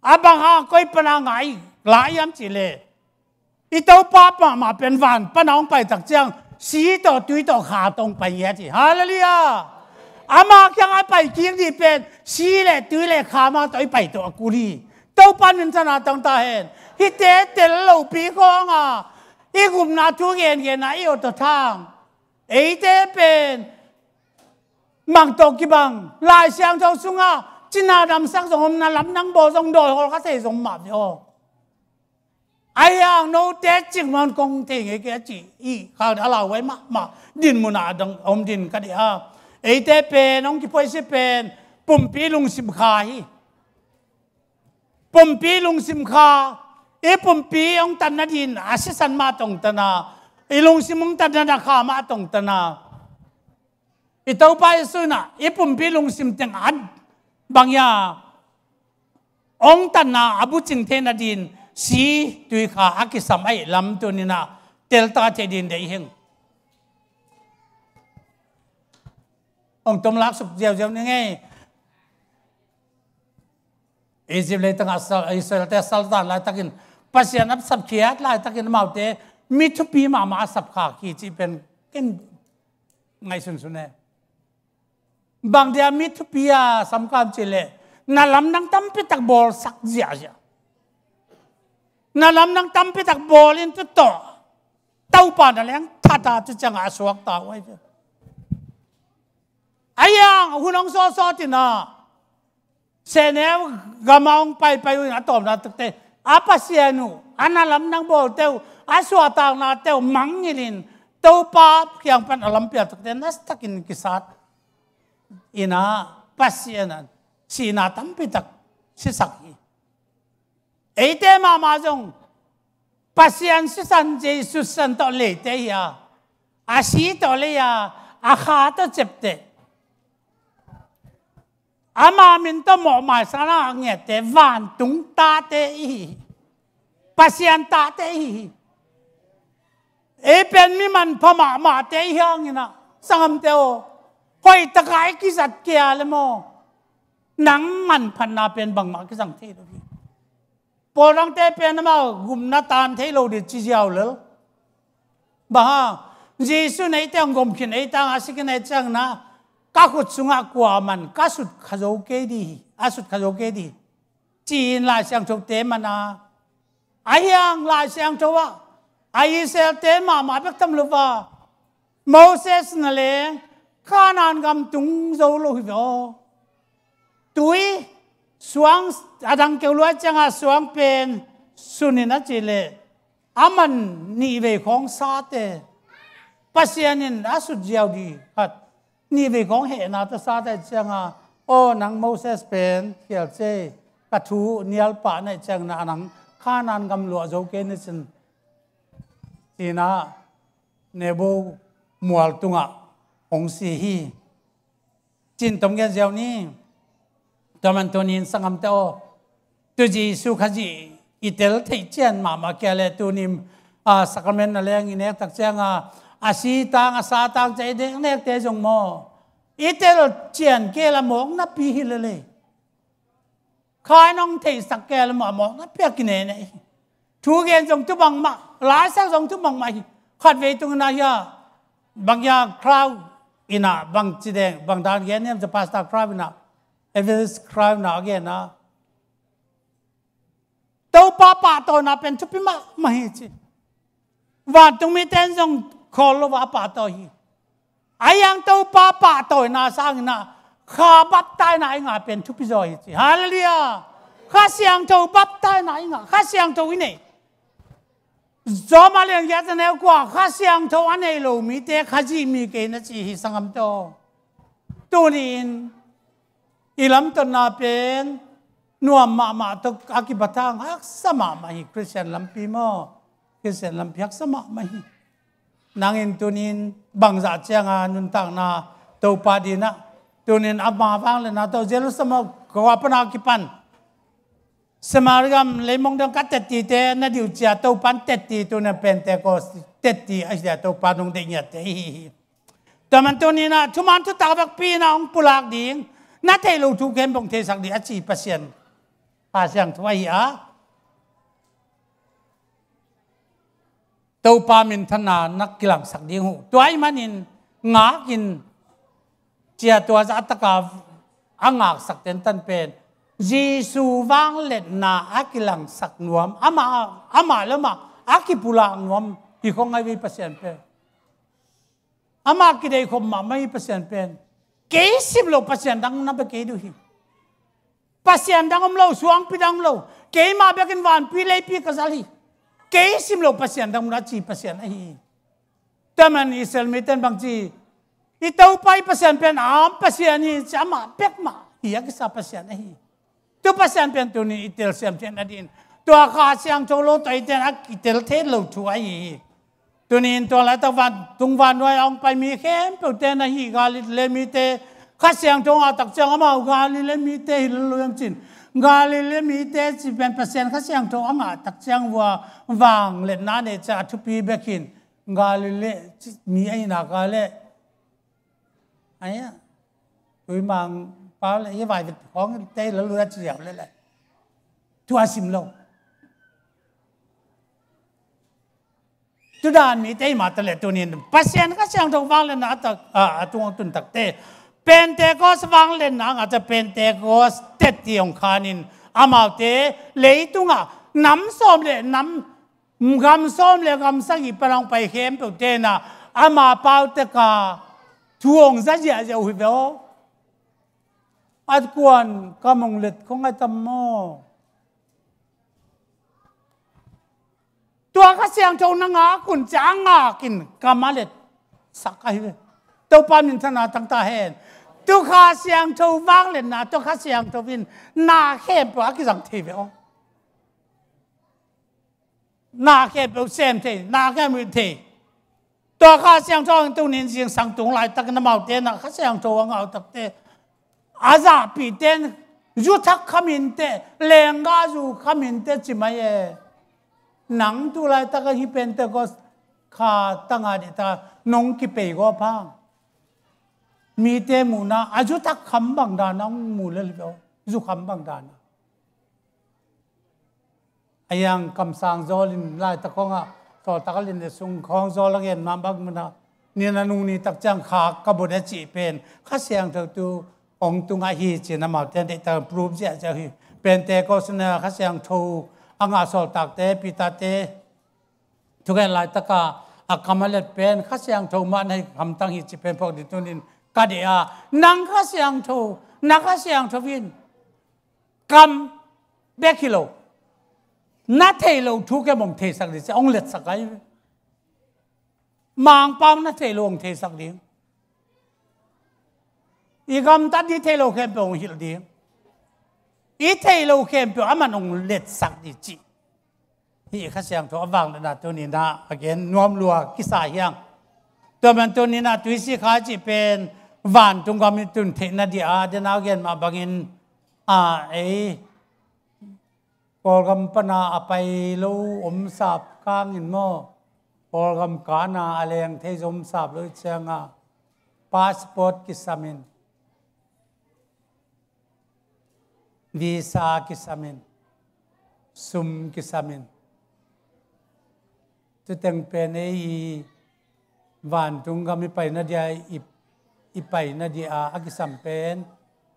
a bang hang koi pana ngah i la hiam cih leh i Topa mahmah pen van pana hong pai tak ciang si tawh tui tawh kha tawh hong pai ngiat hi. Halleluiah. Ama kiang a pai kik dih pen si le tui le kha mah tawh i pai tawh a kul hi. Topa in minthanna tang ta hen. Hihte tel lopi khawng a i gupna thu gengen a i awt aw thang. Eite pen mang tawh kibang Lai Siangtho sungah cina damsak zong om, na lamdang bawl zong dawi hawl kha thei zong mah ve aw. Ahi hang note cik man kong thei ngei kei a ci i khang a lauhuai mahmah din munah a dang om din ka dih a. Eite pen hong kiphuaisi pen pumpi lungsim kha hi. Pumpi lungsim kha, i pumpi hong tan nadin a sisan mah tawh hong tan a, i lungsim hong tan nadin a kha mah tawh hong tan a. I Topa Jesu in ah i pumpi lungsim teng a bang hia hong tanna a bucing thei nadin si tui kha a kisam ahih lam tunin ah telta thei din deih hi ing. Hong tomlak suk ziauziau ni ngei. Egypt leitangah sal, Israelte a saltan laitakin Pasian a sapkhiat laitakin amaute mi thupi mahmah a sapkha khi cih pen ken ngaihsunsun e. Bang dia mi thupi a samkha hiam cih leh na lamdang tampi tak bawlsak ziahziah, na lamdang tampi tak bawlin tu tawh Topa na leng thata tu ciangah a suakta uh ahi ve. Ahi hang hun hong sawtsawt in ah sehnel gam ah hong paipai uh in a tawpna takte a Pasian uh, a na lamdang bawlte uh, a suahtaknate uh mangngilh in Topa kiang pan a lampial takte nasatak in kisat in ah Pasian ah sihna tampi tak sisak hi. Eite mahmah zong Pasian sisan, Jesu sisan tawh leite hi a, a si tawh lei a, a kha tawh cepteh. Ama min tawh mawhmaisakna a ngiatte vantung tate i hi hi. Pasian tate i hi hi. Ei pen mi manpha mahmahte i hi hangin ah sanggamte aw, hoihtaka i kizat kei a leh maw, nang manphatna pen bangmah kizang thei lo hi. Pawl dangte pen amau gupna tan thei lo dih ci ziau lel. Bang hang, Jesu in eite hong gom khin, eite hong a si khin ahih ciangin ah ka khut sungah kuaman ka sut kha zo kei dih hi, a sut kha zo kei dih hi, ci-in Lai Siangthote man a. Ahi hang Lai Siangtho ah a Israelte mahmah bek tham lo a, Moses na leng Kanaan gam tung zo lo hi ve aw. Tui suang a dang keu luai ciangah suang pen sun in a cih leh a man nihvei khawng sate Pasian in a sut ziau dih khat, nihvei khawng hehna tawh sate ciangah, aw nang Moses pen khial cei, ka thu nial pah na hih ciangin ah nang Kanaan gam luah zo kei ni cin, ci-in ah Nebo mual tungah hong si hi. Cin tom gen ziau ni. Tua man tunin sanggamte aw, tu Jesu Khazih i tel theih cian mahmah kei a leh tunin, a, sacrament na leng i nek tak ciangin a, a si tang a sa tang cia i nek nekte zong maw, i tel cian kei a leh mawk napi hi lel ei. Kha in hong theihsak kei a leh mawk napi a kineh nei hi. Thu gen zong tu bangmah, laisak zong tu bangmah hi. Khatvei tungin ah hia, bang hia Crow in ah bang ci deng, bang dan gen hiam cia Pastor Crow in ah, Evangelist Crow in ah a gen ah, Topa pahtawina pen thupi mahmah hi ci. Vantung mite in zong khawl lo a pahtawi hi. Ahi hang Topa pahtawina sangin ah Kha baptaina i ngah pen thupi zaw hi ci. Halleluiah. Kha Siangtho baptaina i ngah, Kha Siangtho i nei. Rom a lian giat a neu kua, Kha Siangtho a nei lo mite Khazih mi kei na ci hi, sanggam tawh. Tuni-in i lamtotna pen nuam mahmah tawh a kibat hang haksa mahmah hi. Khristian lampi maw? Khristian lampi haksa mahmah hi. Nangin tuni-in bangzah cianga nuntakna Topa dinah, tuni-in ama vangliatna tawh Jerusalem khua pana kipan Samaria gam leimong dang ka tettite na diuh cia Topa in tetti, tuni-in Pentecost tetti a hi a, Topa nung deih ngiatte i hi hi. Tua man tuni-in ah thuman thutak vekpi in ah hong pulak ding, na theih loh thu khempeuh hong theisak ding a ci Pasian Kha Siangtho ahi a, Topa minthanna na kilangsak ding uh. Tua ahih manin ngakin cia, tua zahtaka a ngaksak tentan pen Jesu vangliatna a kilangsak nuam, amah, amah le amah a kipulak nuam hi khong ahi ve Pasian pen. Amah kideih khop mahmah hi Pasian pen. Kei sim loh Pasian dang na bia kei duh hi. Pasian dang om lo, suangpi dang om lo. Keimah bekin vanpi leipi ka zal hi. Kei sim loh Pasian dang om lo a ci Pasian ahi hi. Tua man Israel mite in bang ci, i Topa i Pasian pen a om Pasian hi ci, amah bek mah hi a kisa Pasian ahi hi. Tu Pasian pen tuni i telsiam theihna dingin tua Kha Siangtho lo tawh eite in a kitel thei lo thu ahi hi. Tuni-in tua laitak vantung vannuai a hong pai mi khempeuhte na hih Galilee mite Kha Siangtho a ngah tak ciang amau Galilee mite hi lo lo hiam cin. Galilee mite ci pen Pasian Kha Siangtho a ngah tak ciang vua vangliatna nei ciang a thupi bek hin Galilee mi ahi nak a leh, aia, Tuimang pau le i vai vet khawng te lo lo a ci ziau le le. Tua sim lo. Tudan mite i mata le tunin Pasian Kha Siangtho vangliatna a tak, a, a tung a tun takte Pentecost vangliatna a ngah ciang Pentecost tetti hong khanin amaute leitungah nam sawm le nam gam sawm le gam sagih pan hong pai khempeuhte in ah ama pau teka thu hong za ziahziah uh hi ve aw. A kuan kam hong let khong a tam maw? Tua Kha Siangtho na ngak un cia a ngakin kam a let sak ahi ve. Topa minthanna tangta hen. Tu Kha Siangtho vangliatna, tu Kha Siangtho in na khempeuh a kizang thei ve aw. Na khempeuh sem thei, na khempeuh thei. Tua Kha Siangtho in tunin zingsang tung laitakin amaute na Kha Siangtho a ngah uh takte a zahpihte in zu thak khaminte, lengga zu khaminte ci mai e. Nang tu laitaka hih Pentecost kha tanga dihta nong kipei gawp hang mite muhna a zu thak kham bang dana hong mu lel ve aw, zu kham bang dana. A yang kamsang zawlin laitak khawngah sawltak a lin le sung khawng zawl a gen mah bang munah ni na nung ni tak ciang kha ka bot a cih pen Kha Siangtho tu hong tung ahi cin amaute deihtak proof ziahziah hi. Pentecost na Kha Siangtho a ngah sawltakte, Peter-te thugen laitaka a kam a let pen Kha Siangtho mah na hi hamtang hi ci pen phawk ding tunin ka deih a, nang Kha Siangtho, na Kha Siangtho in kam bek hi lo, na theih loh thu khempeuh hong theisak ding ci, hong letsak ahi. Mangpau na theih loh hong theisak ding. I gamtat ding theih loh khempeuh hong hilh ding. I theih loh khempeuh a man hong letsak ding ci. Hih Kha Siangtho a vangliatna tuni na a gen nuam lua kisa hiang. Tua man tuni na tuisi kha cih pen vantung gam i tun theihna dia dena a gen mah bangin a ei Kawlgam pana a pai lo om sap kangin maw, Kawlgam kana a leng thei zom sap lo i cianga passport kisamin, visa kisamin, sum kisamin, tuteng pen ei i vantung gam i paina dia i, i paina dia a kisam pen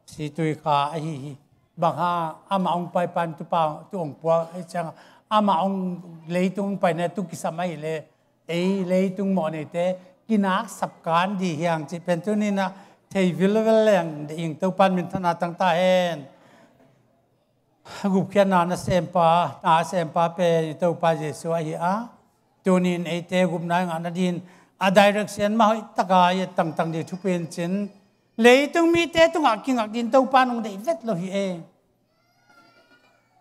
situi kha ahi hi. Bang hang amah hong paipan tu pa, tu hong puak ahih ciangin amah hong leitung hong paina tu kisam ahih leh ei leitung mawhneite kinaksap kan ding hi hang cih pen tuni-in ah thei vilvel leng ding, Topa'n minthanna tang ta hen. Gupkhiatna nasempa, na sempa pen i Topa Jesuh ahi a, tuni-in eite gupna i ngah nadingin a direction mah hoih takin i et tangtang ding thupi in cin, leitung mite tungah kingak dingin Topa'n hong deih vet lo hi e.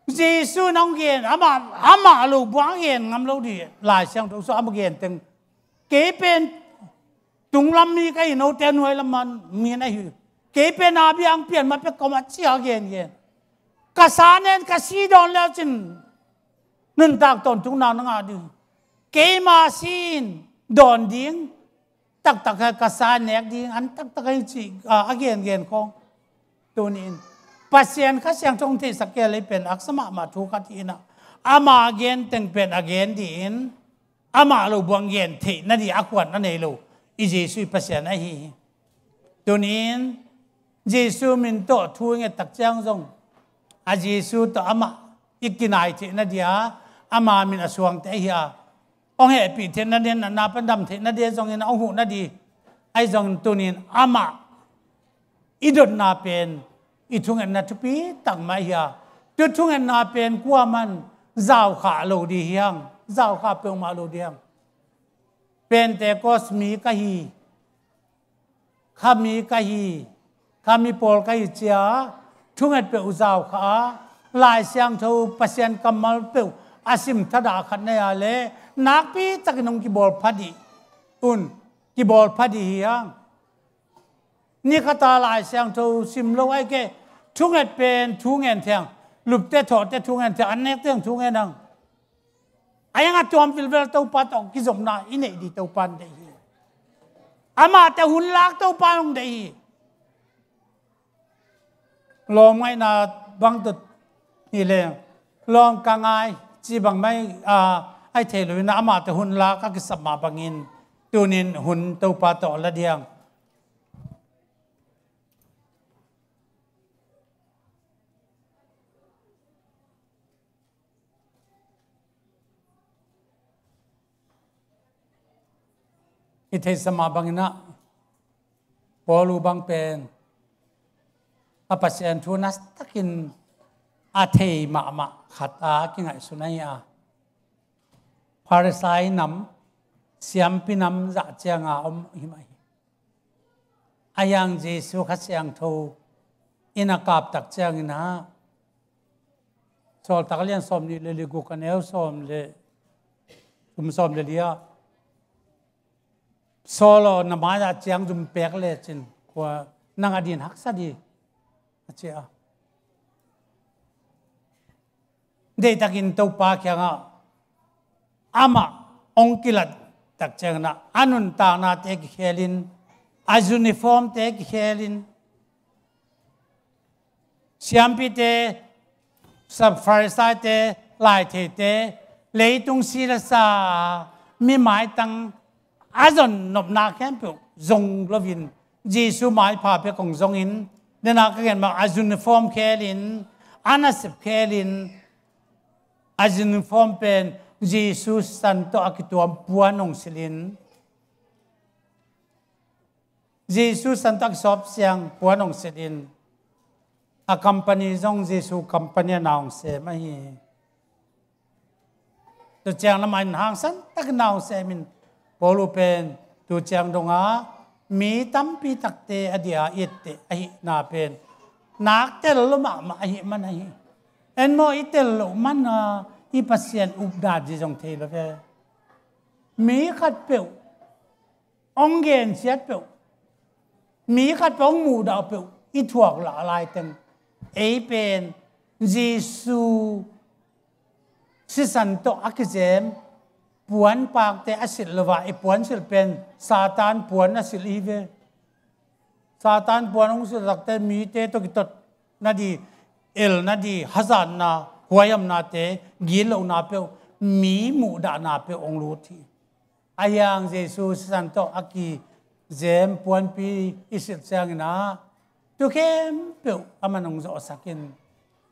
Jesuh in hong gen, amah, amah lo buang gen ngam lo ding, Lai Siangtho sung amah gen teng, kei pen tunglam mi ka hi, note nuailam mi na hi. Kei pen a biang pian ma pek kawm a ci a gengen. Ka sa nen ka si dawn le cin nuntak tawntungna na ngah ding. Keima si-in dawn ding taktak hi, ka sa nek ding an taktak hi ci a, a gengen khawng. Tuni-in Pasian Kha Siangtho hong theihsak kei leh pen haksa mahmah thu khat hi in ah, ama gen teng pen a gen dingin, amah lo buang gen theih nading a khuan a nei lo i Jesuh i Pasian ahi hi. Tuni-in Jesuh min tawh thu i ngettak ciang zong a Jesuh tawh amah i kinai theih nading a, ama min a suangte ahi a, hong hehpih theih nading, natna pan dam theih nading zongin, hong huh nading ahi zongin, tuni-in amah i dotna pen i thungetna thupi tak mah hi a, tu thungetna pen kuaman zaukhah lo ding hi hang, zaukhah peuhmah lo ding hi hang. Pentecost mi ka hi, kha mi ka hi, kha mi pawl ka hi ci a, thunget peuh zaukhah a, Lai Siangtho Pasian kammal peuh a sim thadah khat na hia leh nakpi takin hong kibawl pha ding un, kibawl pha ding hi hang. Ni khat a Lai Siangtho sim lo ahih kei, thunget pen thu ngen thiang, lupte thawhte thu ngen thiang, an nekte thu ngen hang. A hiang a tuam vilvel Topa tawh kizopna i neih ding Topa'n deih hi. Amahte hun lak Topa'n hong deih hi. Lawm ngaihna bang tut hi leng, lawm ka ngai ci bang mai a, ahi thei lo in ah, amahte hun lak a kisap mah bangin tuni-in hun Topa tawh la ding. I theihsa mah bangin ah, Paul uh bang pen a Pasian thu nastakin a thei mahmah khat a kingaihsun ahi a, Pharisai nam, siampi nam zah ciang a om hi mah hi. A hiang Jesuh Kha Siangtho in a kaptak ciangin ah, Sawltak lian sawmnih le li, guk a neu sawm le, um, sawm le li ah, Saul aw, na mai-ah ciang zum pek lecin kua nang a din haksa ding, a ci a. Deihtakin Topa kiangah amah hong kilat tak ciangin ah, a nuntaknate kikhelin, a uniformte kikhelin, siampite, sa-, Pharisaite, laitheite, leitung si le sa, mi maitang a zon nopna khempeuh zong loin, Jesuh maipha bek hong zongin, dena ka gen mah a uniform khelin, a nasep khelin, a uniform pen Jesuh san tawh a kituam puan hong silhin, Jesuh san tawh a kisawp siang puan hong silhin, a company zong Jesuh company a na hong sem ahi. Tu ciang lamah in hangsan takin na hong semin, Paul uh pen tu ciang dongah mi tampi takte a dia i etteh ahihna pen nak tel lo mahmah ahih man ahi. En maw, i tel loh man a i Pasian updan zong thei lo ve. Mi khatpeuh hong gensiat peuh, mi khatpeuh hong muhdah peuh i thuak lah laiteng, ei pen Jesuh sisan tawh a kizem puanpakte a silh lo a, i puansilh pen Satan puan a silh i hi ve. Satan puan hong silh takte mite tawh kitot nading, el nading, hazatna, huaihamnate, gitlohna peuh, mi muhdahna peuh hong lut hi. A hiang Jesuh sisan tawh a kizem puanpi i silh ciangin ah, tu khempeuh aman hong zawhsakin,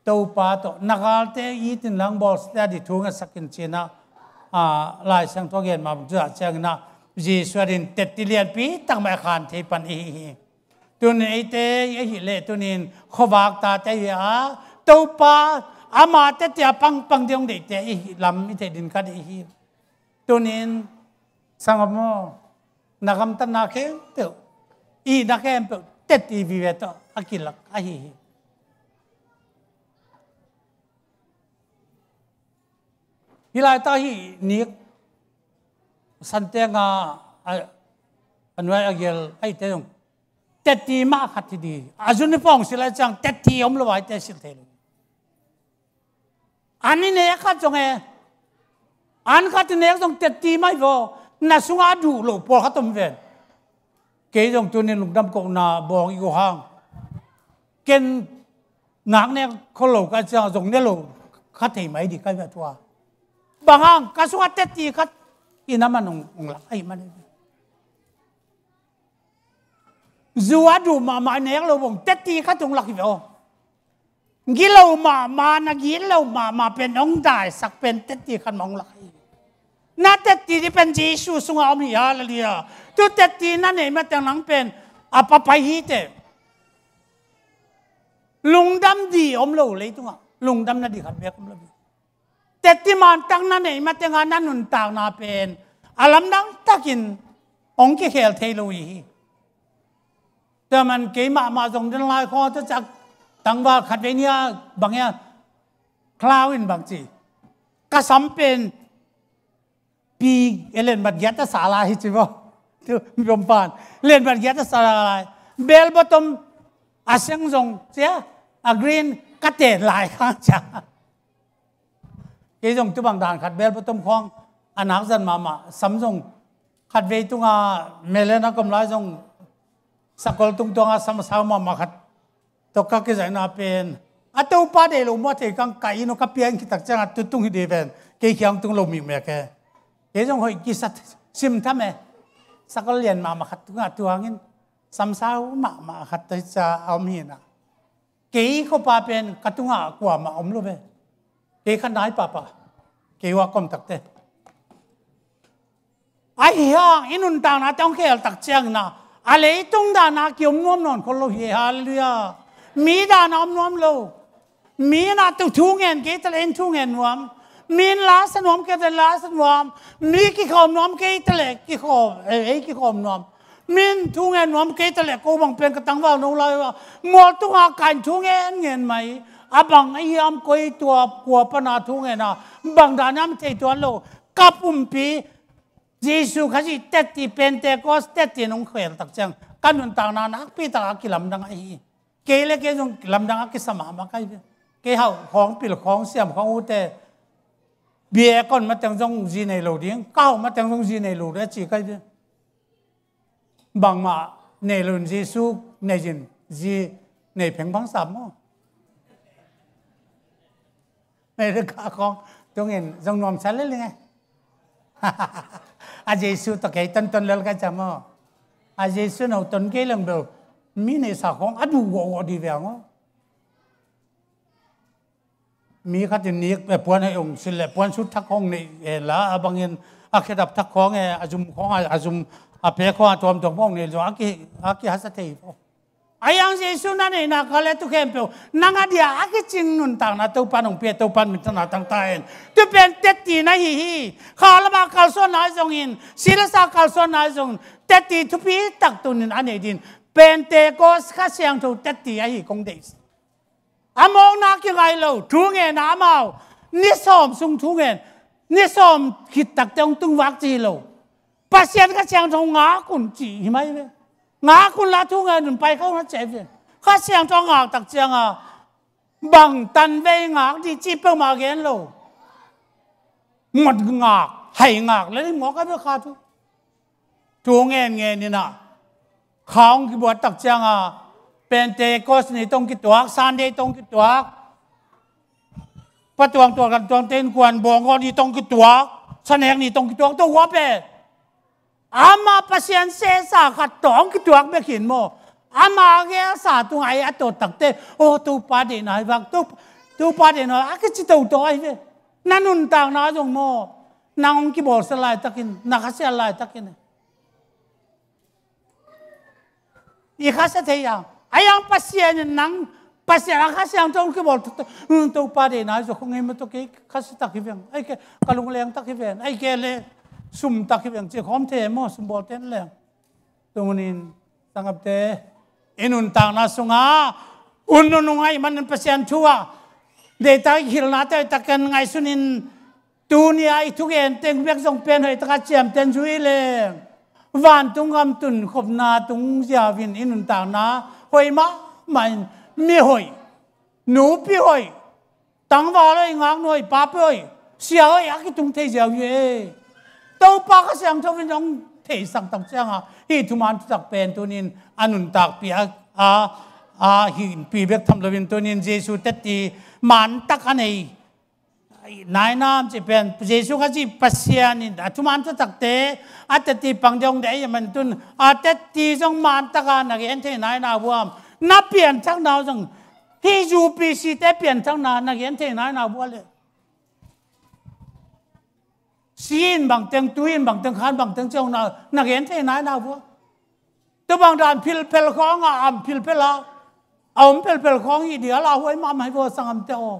Topa tawh na galte it inla hong bawlsia dih, thu ngetsak in ci-in ah, a, Lai Siangtho a gen mah bang tu-ah ciangin ah Jesu adingin tetti lianpi tak mah a khan thei pan i hi hi. Tuni-in eite i hih leh tuni-in khuavak tate i hi a, Topa ama tetti a pangpang ding hong deihte i hih lam i theih dingin ka deih hi. Tuni-in sanggam aw, na gamtatna khempeuh, i na khempeuh tetti vive tawh a kilak ahi hi. Hih laitak hih nik Santeng a, a, a nuai a gel ahite zong tetti mah khat hi ding. A uniform silh lai ciang tetti om lo ahite silh thei lo. An i nek khat zong e, an khat i nek zong tetti mah hi vaw. Na sungah a duh lo pawlkhat om ven. Kei zong tuni-in lungdam kohna bawng i go hang, ken ngak nek khol lo ka ciang zong ne lo kha thei mai ding ka hi ve tua. Bang hang, ka sungah tetti khat i na man hong, hong lak ahih man hi. Zu a duh mahmah nek lo bang tetti khat hong lak hi ve aw. Gilo mahmah, na gilo mahmah pen hong daisak pen tetti khat mah hong lak hi. Na tetti ding pen Jesu sungah om hi, halleluiah. Tu tetti na neih mateng nang pen a papai hi teh. Lungdam ding om lo leitungah, lungdam nading khat beek om lo hi. Tetti mantak na neih mateng a na nuntakna pen a lamdang takin hong kikhel thei lo hi hi. Tua man kei mahmah zong den lai khawng a tu ciang tangval khat vei ni a bang hia, khlau in bang ci, ka sam pen pi e len bat giat a sa lai hi ci vaw. Tu mi pom pan len bat giat a sa lai. Bell bottom a seng zong cia a green ka ten lai khang cia. Kei zong tu bang dan khat bell bottom khawng a nak zan mahmah, sam zong khat vei tunga melen a kom lai zong sakol tungtuang a sam a sau mahmah khat tawh ka kizaihna pen a Topa deih lo muah thei kang ka inn uh ka piang khit tak ciangah tu tung hi ding ven, kei khiang tung lo mikmek e. Kei zong hoih kisa sim tham e. Sakol lian mahmah khat tungah tuangin sam sau mahmah khat tawh hi cia a om hi na. Kei khuapa pen ka tungah kuamah om lo ve. Kei kha nai papa, kei ua kom takte. Ahi hang i nuntakna tawh hong khel tak ciangin ah a leitung dana ki om nuam nawn khol lo hi. Halleluiah. Mi dana om nuam lo. Mi na tu thu ngen kei ta leh in thu ngen nuam. Mi in la sa nuam kei ta leh la sa nuam. Mi kikhawm nuam kei ta leh kikhawm, eh, ei kikhawm nuam. Mi in thu ngen nuam kei ta leh ko bang pen ka tangval no lai uh a mual tunga ka in thu ngen ngen mai. A bang ahi hiam, koi tua kua pana thu ngen a bang dan hiam thei tuan lo. Ka pumpi Jesu Khazih tetti, Pentecost tetti in hong khel tak ciang ka nuntakna nakpi taka kilamdang ahi. Kei le kei zong lamdang a kisa mahmah ka hi ve. Kei hauh khawng, pil khawng, siam khawng ute bia kon mateng zong zi nei lo ding, ka hauh mateng zong zi nei lo ding a ci ka hi ve. Bangmah nei lo in Jesu nei zin, zi nei pheng bang sam maw? America khawng tungin zong nuamsa lel ing e. A Jesu tawh kei tonton lel ka cam aw. A Jesu no ton kei leng bel mi neihsa khawng a duh gawhgawh dih ve ang aw. Mi khatin nik, eh, puan hei ong silh leh puan sut thak hong neih, eh, la a bangin a khedap thak khawng, eh, a zum khawng, a, a zum a pek khawng a tuamtuam khawng neih zong a ki, a kihasa thei aw. Ahi hang Jesu na neihna ka le tu khempeuh nang a dia a kicing nuntakna Topa in hong pia, Topa in minthanna tang ta hen. Tu pen tetti na hi hi. Kha lama kalsuanna ahi zongin, silasa kalsuanna ahi zongin, tetti thupi tak tunin a nei din. Pentecost Kha Siangtho tetti ahi kong deih. A mawkna kingai lo, thu ngen a amau ni sawm sung thu ngen, ni sawm khit takte hong tungvak ci hi lo. Pasian Kha Siangtho ngak un ci hi mai ve. Ngak un la thu ngen un pai kha un a ci hi ve. Kha Siangtho ngak tak cianga bang tan vei ngak dih ci peuhmah gen lo. Mot ngak, hai ngak le dih mawk a ve kha thu. Thu ngen ngen in ah kha hong kibuat tak cianga Pentecost ni tawh hong kituak, Sunday tawh hong kituak, Pa Tuang Tual Gan Tuangte innkuan bawng aw ni tawh hong kituak, sanek ni tawh hong kituak, tua hua pen ama Pasian sehsa khat tawh hong kituak bek hi in maw. Ama gelsa tungah ei a tawt takte, aw Topa deihna hi vang, Topa Topa deihna a kici toto ahi ve. Na nuntakna zong maw, nang hong kibawlsia laitakin, na khasiat laitakin i khasia thei a, a yang Pasian in nang, Pasian a Kha Siangtho hong kibawl to, to, Topa deihna zong kong ei maw, to kei khasiatak hi veng, ei kei ka lunglengtak hi ven, ei kei le sumtak hi veng, ci khawm thei maw, sumbawl ten leng. Tungnin sangapte, i nuntakna sungah hun nunung ahih manin Pasian thu ah deihtak i hilhnate hoihtak kan ngaihsunin, tuni-a i thugen teng bek zong pen hoihtak a ciamten zui leng, vantung gam tunkhopna tung ziau in i nuntakna hoih mahmah in, mi hoih, nupi hoih, tangval hoih, ngaknu hoih, papi hoih, sia hoih a kitung thei ziau hi e. Topa Kha Siangtho in hong theisak tak ciangah hih thuman thutak pen tunin a nuntakpih a, a, a hihpih bek tham loin tunin Jesu tetti mantak a nei nai nam cih pen, Jesu Khazih Pasian in a thuman thutakte a tetti pang ding hong deih ahih manin tun a tetti zong mantak a na gen thei nai na uh hiam? Na pianthakna uh zong, hih U P C te pianthakna na gen thei nai na uh hiam leh? Si in bangteng, tui in bangteng, khan bangteng ci hong na, na gen thei nai na uh hiam? Tua bang dan philphel khawng a, a om philphel a, a om philphel khawng hi ding a, lauhuai mahmah hi vaw sangamte aw.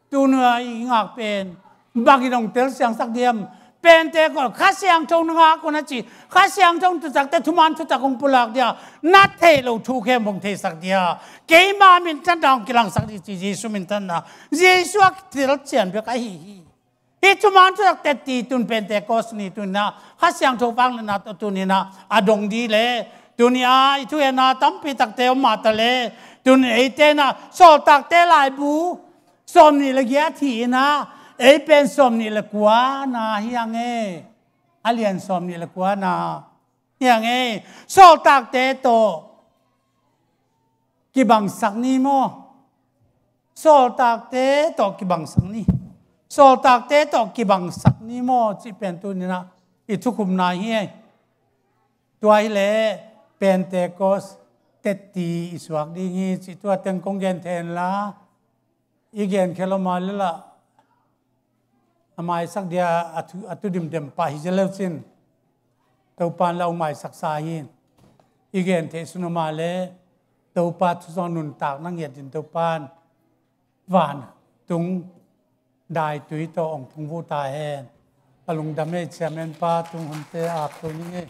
Tuni-a i ngak pen bangin hong telsiangsak diam? Pentecost, Kha Siangtho na ngak un a ci, Kha Siangtho thutakte thuman thutak hong pulak dia, na theih loh thu khempeuh hong theisak dia, keima minthanna hong kilangsak ding ci, Jesu minthanna, Jesu a telsiam bek ahi hi. Hih thuman thutak tetti tun Pentecost ni tuninah Kha Siangtho vangliatna tawh tuninah a dong ding leh, tuni-a i thugenna tampi takte om mah ta leh, tuni eite inah Sawltakte laibu sawmnih le giat hi inah, ei pen sawmnih le kuana hi hang e. A lian sawmnih le kuana hi hang e. Sawltakte tawh kibangsak ni maw? Sawltakte tawh kibangsak ni. Sawltakte tawh kibangsak ni maw cih pen tuninah i thukhupna hi e. Tua hileh Pentecost tetti i suak ding hi cih tua teng kong gen thei hen la, i gen khia lo mah leh lah a maisak dia a thu, a thu dimdem pah hi zel leu cin, Topa in lah hong maisaksa hi. I gen theih sun a mah leh Topa thu zong nuntakna ngiat in Topa in vantung daitui tawh hong phungvuh ta hen. A lungdam ei, Chairman pa, tung hunte ap to ning ei.